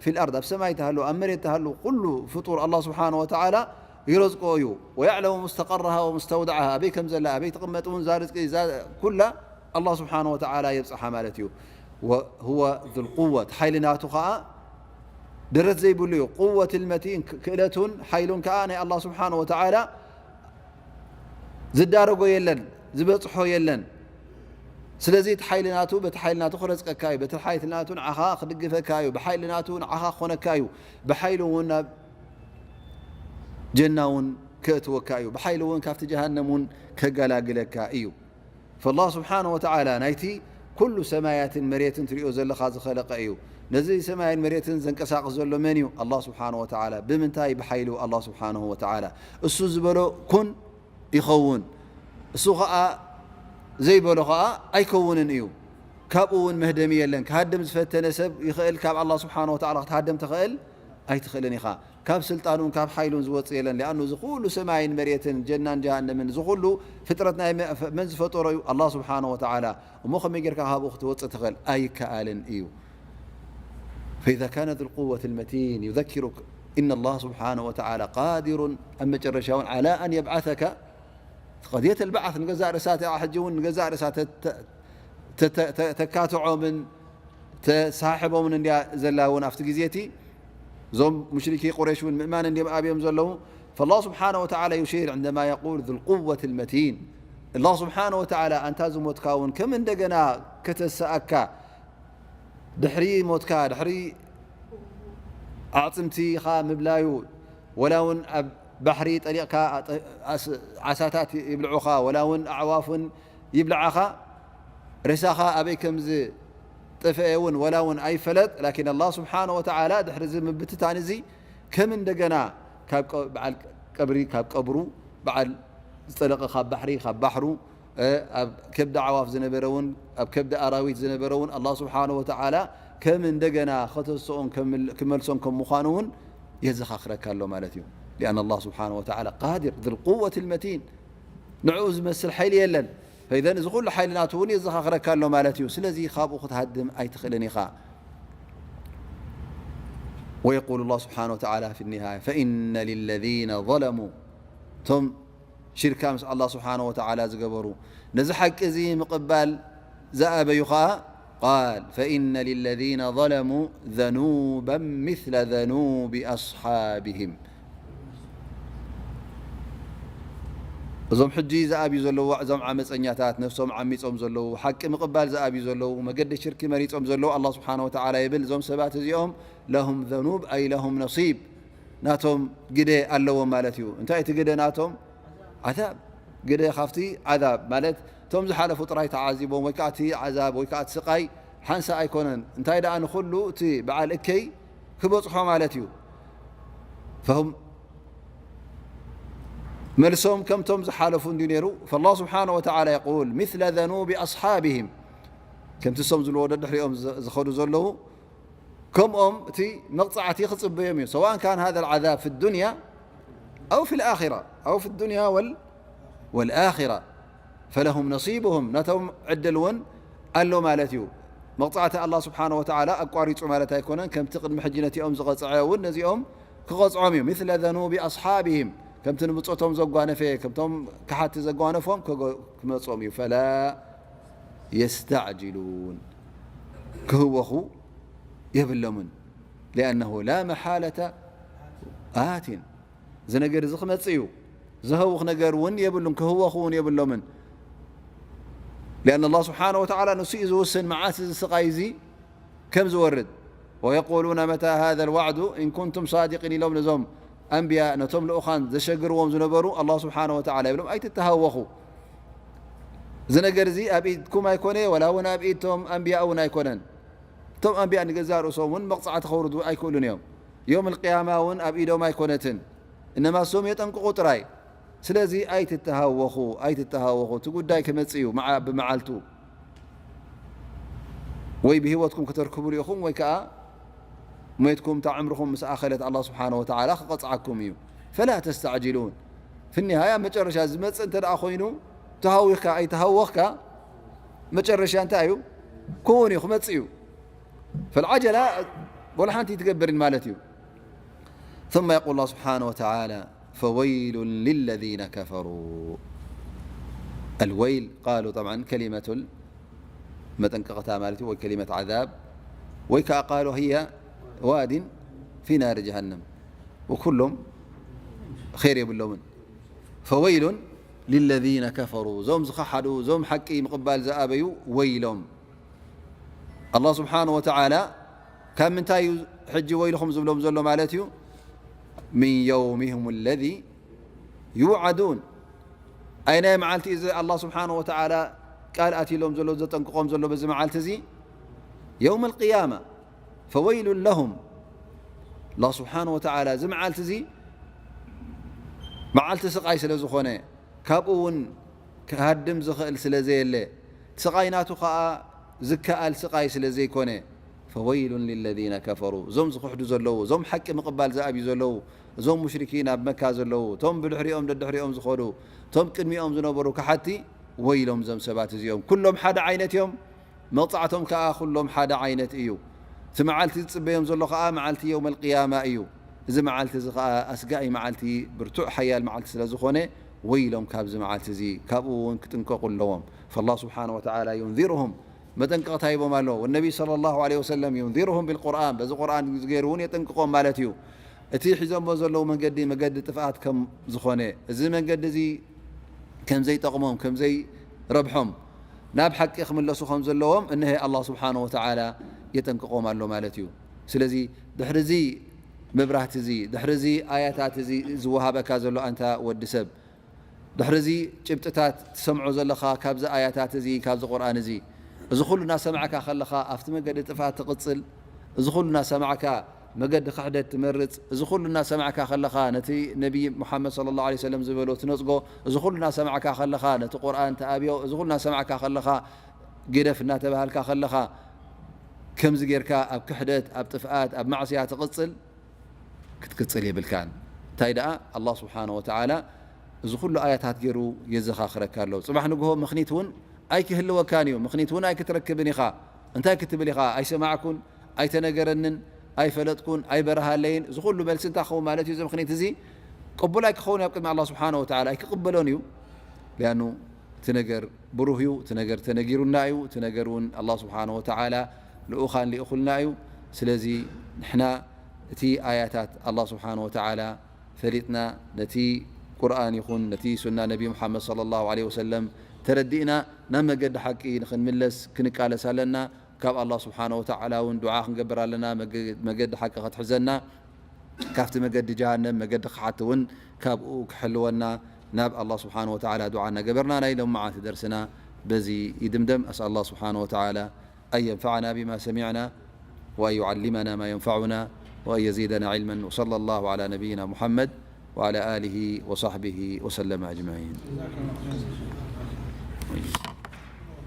في الأرض ኣብ ሰማይ ተሃሉ ኣብ መሬት ተሃሉ ኩሉ ፍጡር ኣላ ስብሓን ወተዓላ ይረዝቆ እዩ። ويعلم مستقرها ومستودعها ኣበይ ከም ዘላ ኣበይ ትቕመጥ እውን እዛ ርዝቂ እዛ ኩላ ኣላ ስብሓን ወተዓላ የብፅሓ ማለት እዩ። وهو ذو القوة ሓይሊ ናቱ ከዓ ደረት ዘይብሉ እዩ። قوة المتين ክእለቱን ሓይሉን ከዓ ናይ ኣላ ስብሓን ወተዓላ ዝዳረጎ የለን፣ ዝበፅሖ የለን። ስለዚ እቲ ሓይሊ ናቱ፣ በቲ ሓይሊ ናቱ ክረዝቀካ እዩ፣ በቲ ሓይሊ ናቱ ንዓኻ ክድግፈካ እዩ፣ ብሓይሊ ናቱ ንዓኻ ክኾነካ እዩ፣ ብሓይሉ እውን ናብ ጀና እውን ከእትወካ እዩ፣ ብሓይሉ እውን ካብቲ ጀሃነም እውን ከገላግለካ እዩ። ፈላህ ስብሓነ ወተዓላ ናይቲ ኩሉ ሰማያትን መሬትን ትሪኦ ዘለኻ ዝኸለቀ እዩ። ነዚ ሰማይን መሬትን ዘንቀሳቕስ ዘሎ መን እዩ? ኣላህ ስብሓነ ወተዓላ። ብምንታይ? ብሓይሉ ኣላህ ስብሓነሁ ወተዓላ። እሱ ዝበሎ ኩን ይኸውን፣ እሱ ኸዓ ዘይበሎ ኸዓ ኣይከውንን እዩ። ካብኡ እውን መህደሚ የለን። ክሃድም ዝፈተነ ሰብ ይኽእል፣ ካብ ኣላህ ስብሓነ ወተዓላ ክትሃድም ትኽእል ኣይትኽእልን ኢኻ። ካብ ስልጣኑን ካብ ሓይሉን ዝወፅእ የለን። ሊኣኑ እዚ ኩሉ ሰማይን መሬትን ጀናን ጀሃነምን እዚ ኩሉ ፍጥረት ናይ መ-፣ መን ዝፈጠሮ እዩ? ኣላህ ስብሓነ ወተዓላ። እሞ ከመይ ጌርካ ካብኡ ክትወፅእ ትኽእል? ኣይከኣልን እዩ። فإذا كان ذو القوة المتين يذكرك إن الله سبحانه وتعالى قادر ኣብ መጨረሻ እውን على أن يبعثك قضية البعث ንገዛእ ርእሳ እቲኣ ሕጂ እውን ንገዛእ ርእሳ ተ-፣ ተ-፣ ተ-፣ ተ-፣ ተ-፣ ተካትዖምን ተሳሕቦምን እንድያ ዘላ እውን ኣብቲ ግዜ እቲ እዞም ሙሽሪኪ ቁረይሽ እውን ምእማን እንድዮም ኣብዮም ዘለዉ። فالله سبحانه وتعالى يشير عندما يقول ذو القوة المتين. الله سبحانه وتعالى ኣንታ ዝሞትካ እውን ከም እንደገና ከተሰኣካ ድሕሪ ሞትካ፣ ድሕሪ ኣዕጽምቲኻ ምብላዩ፣ ወላ እውን ኣብ ባሕሪ ጠሊቕካ ኣጠ-፣ ኣስ-፣ ዓሳታት ይብልዑኻ፣ ወላ እውን ኣዕዋፍ እውን ይብልዓኻ፣ ሬሳኻ ኣበይ ከም ዝጠፍአ እውን ወላ እውን ኣይፈለጥ። ላኪን ኣላህ ስብሓነ ወተዓላ ድሕሪ እዚ ምብትታን እዚ ከም እንደገና ካብ ቀ-፣ በዓል ቀብሪ፣ ካብ ቀብሩ፣ በዓል ዝጠለቐ ካብ ባሕሪ፣ ካብ ባሕሩ፣ እ፣ ኣብ ከብዲ ኣዕዋፍ ዝነበረ እውን፣ ኣብ ከብዲ ኣራዊት ዝነበረ እውን ኣላህ ስብሓነ ወተዓላ ከም እንደገና ከተስኦን ከም-፣ ክመልሶን ከም ምዃኑ እውን የዘኻኽረካ ኣሎ ማለት እዩ። ሊኣን ኣላህ ስብሓነ ወተዓላ ቃዲር፣ ذو القوة المتين፣ ንዕኡ ዝመስል ሓይሊ የለን። ፈኢዘን እዚ ኩሉ ሓይሊ ናቱ እውን የዘኻኽረካ ኣሎ ማለት እዩ። ስለዚ ካብኡ ክትሃድም ኣይትኽእልን ኢኻ። ويقول الله سبحانه وتعالى في النهاية: فإن للذين ظلموا، እቶም ሽርካ ምስ ኣላህ ስብሓነ ወተዓላ ዝገበሩ፣ ነዚ ሓቂ እዚ ምቕባል ዝኣበዩ ኸኣ፣ ቃል፣ ፈኢነ ሊለዚነ ዘለሙ ዘኑበን ሚስለ ዘኑቢ ኣስሓብህም። እዞም ሕጂ ዝኣብዩ ዘለዉ፣ እዞም ዓመፀኛታት፣ ነፍሶም ዓሚፆም ዘለዉ፣ ሓቂ ምቕባል ዝኣብዩ ዘለዉ፣ መገዲ ሽርኪ መሪፆም ዘለዉ፣ ኣላህ ስብሓነ ወተዓላ ይብል፣ እዞም ሰባት እዚኦም ለሁም ዘኑብ፣ ኣይ ለሁም ነሲብ፣ ናቶም ግደ ኣለዎም ማለት እዩ። እንታይ እቲ ግደ ናቶም? ዓዛብ። ግደ ካብቲ ዓዛብ ማለት እቶም ዝሓለፉ ጥራይ ተዓዚቦም ወይ ከዓ እቲ ዓዛብ ወይ ከዓ እቲ ስቃይ ሓንሳ ኣይኮነን። እንታይ ደኣ ንኹሉ እቲ በዓል እከይ ክበጽሖ ማለት እዩ። ፈሁም መልሶም ከምቶም ዝሓለፉ እንድዩ ነይሩ። ፈላህ ስብሓነ ወተዓላ የቁል፣ ሚስለ ዘኑቢ ኣስሓብህም፣ ከምቲ እሶም ዝብልዎ ደድሕሪኦም ዝ-፣ ዝኸዱ ዘለዉ፣ ከምኦም እቲ መቕጻዕቲ ክጽበዮም እዩ። ሰዋእን ካን ሃዛ ልዓዛብ ፊ ዱንያ ኣው ፊ ልኣኺራ፣ ኣው ፊ ዱንያ ወል-፣ ወልኣኺራ ፈለሁም ነሲብሁም፣ ናቶም ዕድል እውን ኣሎ ማለት እዩ። መቕጻዕቲ ኣላህ ስብሓነ ወተዓላ ኣቋሪጹ ማለት ኣይኮነን። ከምቲ ቅድሚ ሕጂ ነቲኦም ዝቐጽዐ እውን ነዚኦም ክቐጽዖም እዩ። ሚስለ ዘኑቢ ኣስሓብህም፣ ከምቲ ንብጾቶም ዘጓነፈ፣ ከምቶም ከሓቲ ዘጓነፎም ክገ-፣ ክመጾም እዩ። ፈላ የስተዕጅሉን፣ ክህወኹ የብሎምን። ሊኣነሁ ላ መሓለተ ኣትን፣ እዚ ነገር እዚ ክመጽእ እዩ። ዝህውኽ ነገር እውን የብሉን፣ ክህወኹ እውን የብሎምን። ሊኣን ኣላህ ስብሓነ ወተዓላ ንሱ እዩ ዝውስን መዓስ እዚ ስቓይ እዚ ከም ዝወርድ። ወየቁሉነ መታ ሃዛ ልዋዕዱ ኢን ኩንቱም ሳዲቂን ኢሎም ነዞም ኣንብያ፣ ነቶም ልኡኻን ዘሸግርዎም ዝነበሩ ኣላህ ስብሓነ ወተዓላ ይብሎም፣ ኣይትተሃወኹ። እዚ ነገር እዚ ኣብ ኢድኩም ኣይኮነ፣ ወላ እውን ኣብ ኢድቶም ኣንብያ እውን ኣይኮነን። እቶም ኣንብያ ንገዛእ ርእሶም እውን መቕጻዕቲ ከውርዱ ኣይክእሉን እዮም። ዮም ልቅያማ እውን ኣብ ኢዶም ኣይኮነትን። እነማ እሶም የጠንቅቑ ጥራይ። ስለዚ ኣይትተሃወኹ፣ ኣይትተሃወኹ። እቲ ጉዳይ ክመጽእ እዩ መዓ-፣ ብመዓልቱ። ወይ ብህይወትኩም ከተርክብሉ ኢኹም ወይ ከኣ ሞይትኩም እታ ዕምርኹም ምስ ኣኸለት ኣላህ ስብሓነ ወተዓላ ክቐጽዓኩም እዩ። ፈላ ተስተዕጅሉን። ፊ ኒሃያ መጨረሻ ዝመጽእ እንተ ደኣ ኮይኑ ተሃዊኽካ ኣይተሃወኽካ መጨረሻ እንታይ እዩ? ክውን እዩ፣ ክመጽእ እዩ። ፈልዓጀላ ወላ ሓንቲ ትገብርን ማለት እዩ። ثم يقول الله سبحانه وتعالى: فويل للذين كفروا. الويل قالوا طبعا كلمة መጠንቀቕታ ማለት እዩ፣ ወይ ከሊመት ዓዛብ፣ ወይ ከዓ قالوا هي واد في نار جهنم። ወኩሎም ኸይር የብሎምን። ፈወይሉን للذين كفروا እዞም ዝኸሓዱ፣ እዞም ሓቂ ምቕባል ዝኣበዩ ወይሎም። ኣላህ ስብሓነ ወተዓላ ካብ ምንታይ እዩ ሕጂ ወይልኹም ዝብሎም ዘሎ ማለት እዩ? من يومهم الذي يوعدون ኣይናይ መዓልቲ እዚ ኣላህ ስብሓነ ወተዓላ ቃል ኣትሎም ዘሎ፣ ዘጠንቅቖም ዘሎ በዚ መዓልቲ እዚ የውም ኣልቅያማ ፈወይሉን ለሁም። ኣላህ ስብሓነ ወተዓላ እዚ መዓልቲ እዚ መዓልቲ ስቓይ ስለ ዝኾነ፣ ካብኡ እውን ክሃድም ዝኽእል ስለ ዘየለ፣ እቲ ስቓይ ናቱ ኸኣ ዝከኣል ስቓይ ስለ ዘይኮነ፣ ፈወይሉን ሊለዚነ ከፈሩ፣ እዞም ዝኽሕዱ ዘለዉ፣ እዞም ሓቂ ምቕባል ዝኣብዩ ዘለዉ፣ እዞም ሙሽሪኪን ኣብ መካ ዘለዉ፣ እቶም ብድሕሪኦም ደድሕሪኦም ዝኸዱ፣ እቶም ቅድሚኦም ዝነበሩ ከሓድቲ፣ ወይሎም እዞም ሰባት እዚኦም። ኩሎም ሓደ ዓይነት እዮም። መቕጻዕቶም ከኣ ኩሎም ሓደ ዓይነት እዩ። እቲ መዓልቲ ዝጽበዮም ዘሎ ከኣ መዓልቲ የውመል ቅያማ እዩ። እዚ መዓልቲ እዚ ከኣ ኣስጋኢ መዓልቲ፣ ብርቱዕ ሓያል መዓልቲ ስለ ዝኾነ፣ ወይሎም ካብዚ መዓልቲ እዚ፣ ካብኡ እውን ክጥንቀቑ ኣለዎም። ፈላህ ስብሓነ ወተዓላ ዩንዚሩሁም፣ መጠንቀቕታ ሂቦም ኣሎ። ወነቢይ ሰለላሁ ዐለይሂ ወሰለም ዩንዚሩሁም ቢልቁርኣን፣ በዚ ቁርኣን ገይሩ እውን የጠንቅቖም ማለት እዩ። እቲ ሒዞሞ ዘለዉ መንገዲ፣ መገዲ ጥፍኣት ከም ዝኾነ፣ እዚ መንገዲ እዚ ከም ዘይጠቕሞም፣ ከም ዘይረብሖም፣ ናብ ሓቂ ክምለሱ ከም ዘለዎም፣ እንሀ ኣላህ ስብሓነ ወተዓላ የጠንቅቖም ኣሎ ማለት እዩ። ስለዚ፣ ድሕሪ እዚ መብራህቲ እዚ፣ ድሕሪ እዚ ኣያታት እዚ ዝወሃበካ ዘሎ ኣንታ ወዲ ሰብ፣ ድሕሪ እዚ ጭብጥታት ትሰምዖ ዘለኻ ካብዚ ኣያታት እዚ፣ ካብዚ ቁርኣን እዚ፣ እዚ ኩሉ እናሰማዕካ ከለኻ ኣብቲ መገዲ ጥፍኣት ትቕጽል፣ እዚ ኩሉ እናሰማዕካ መገዲ ክሕደት ትመርጽ፣ እዚ ኩሉ እናሰማዕካ ከለኻ ነቲ ነቢይ ሙሓመድ ሰለላሁ ዐለይሂ ወሰለም ዝበሎ ትነጽጎ፣ እዚ ኩሉ እናሰማዕካ ከለኻ ነቲ ቁርኣን ትኣብዮ፣ እዚ ኩሉ እናሰማዕካ ከለኻ ግደፍ እናተባሃልካ ከለኻ ከምዚ ጌርካ ኣብ ክሕደት፣ ኣብ ጥፍኣት፣ ኣብ ማዕስያ ትቕጽል፣ ክትቅጽል የብልካን። እንታይ ደኣ ኣላህ ስብሓነ ወተዓላ እዚ ኩሉ ኣያታት ገይሩ የዘኻኽረካ ኣሎ። ጽባሕ ንግሆ ምኽኒት እውን ኣይክህልወካን እዩ። ምኽኒት እውን ኣይክትረክብን ኢኻ። እንታይ ክትብል ኢኻ? ኣይሰማዕኩን፣ ኣይተነገረንን፣ ኣይፈለጥኩን፣ ኣይበረሃለይን። እዚ ኩሉ መልሲ እንታይ ክኸውን ማለት እዩ? እዚ ምኽኒት እዚ ቅቡል ኣይክኸውን እዩ ኣብ ቅድሚ ኣላህ ስብሓነ ወተዓላ። ኣይክቕበሎን እዩ። ሊኣኑ እቲ ነገር ብሩህ እዩ፣ እቲ ነገር ተነጊሩና እዩ፣ እቲ ነገር እውን ኣላህ ስብሓነ ወተዓላ ልኡኻን ልኢኹልና እዩ። ስለዚ ንሕና እቲ ኣያታት ኣላህ ስብሓነ ወተዓላ ፈሊጥና፣ ነቲ ቁርኣን ይኹን ነቲ ሱና ነቢ ሙሓመድ ሰለላሁ ዐለይሂ ወሰለም ተረዲእና ናብ መገዲ ሓቂ ንኽንምለስ ክንቃለስ ኣለና። ካብ ኣላህ ስብሓነ ወተዓላ እውን ዱዓ ክንገብር ኣለና፣ መገ-፣ መገዲ ሓቂ ከትሕዘና፣ ካብቲ መገዲ ጀሃነም፣ መገዲ ክሓት እውን ካብኡ ክሕልወና ናብ ኣላህ ስብሓነ ወተዓላ ዱዓ እናገበርና ናይ ሎሚ መዓልቲ ደርስና በዚ ይድምደም። ኣስኣል ኣላህ ስብሓነ ወተዓላ أن ينفعنا بما سمعنا وأن يعلمنا ما ينفعنا وأن يزيدنا علما. وصلى الله على نبينا محمد وعلى آله وصحبه وسلم أجمعين.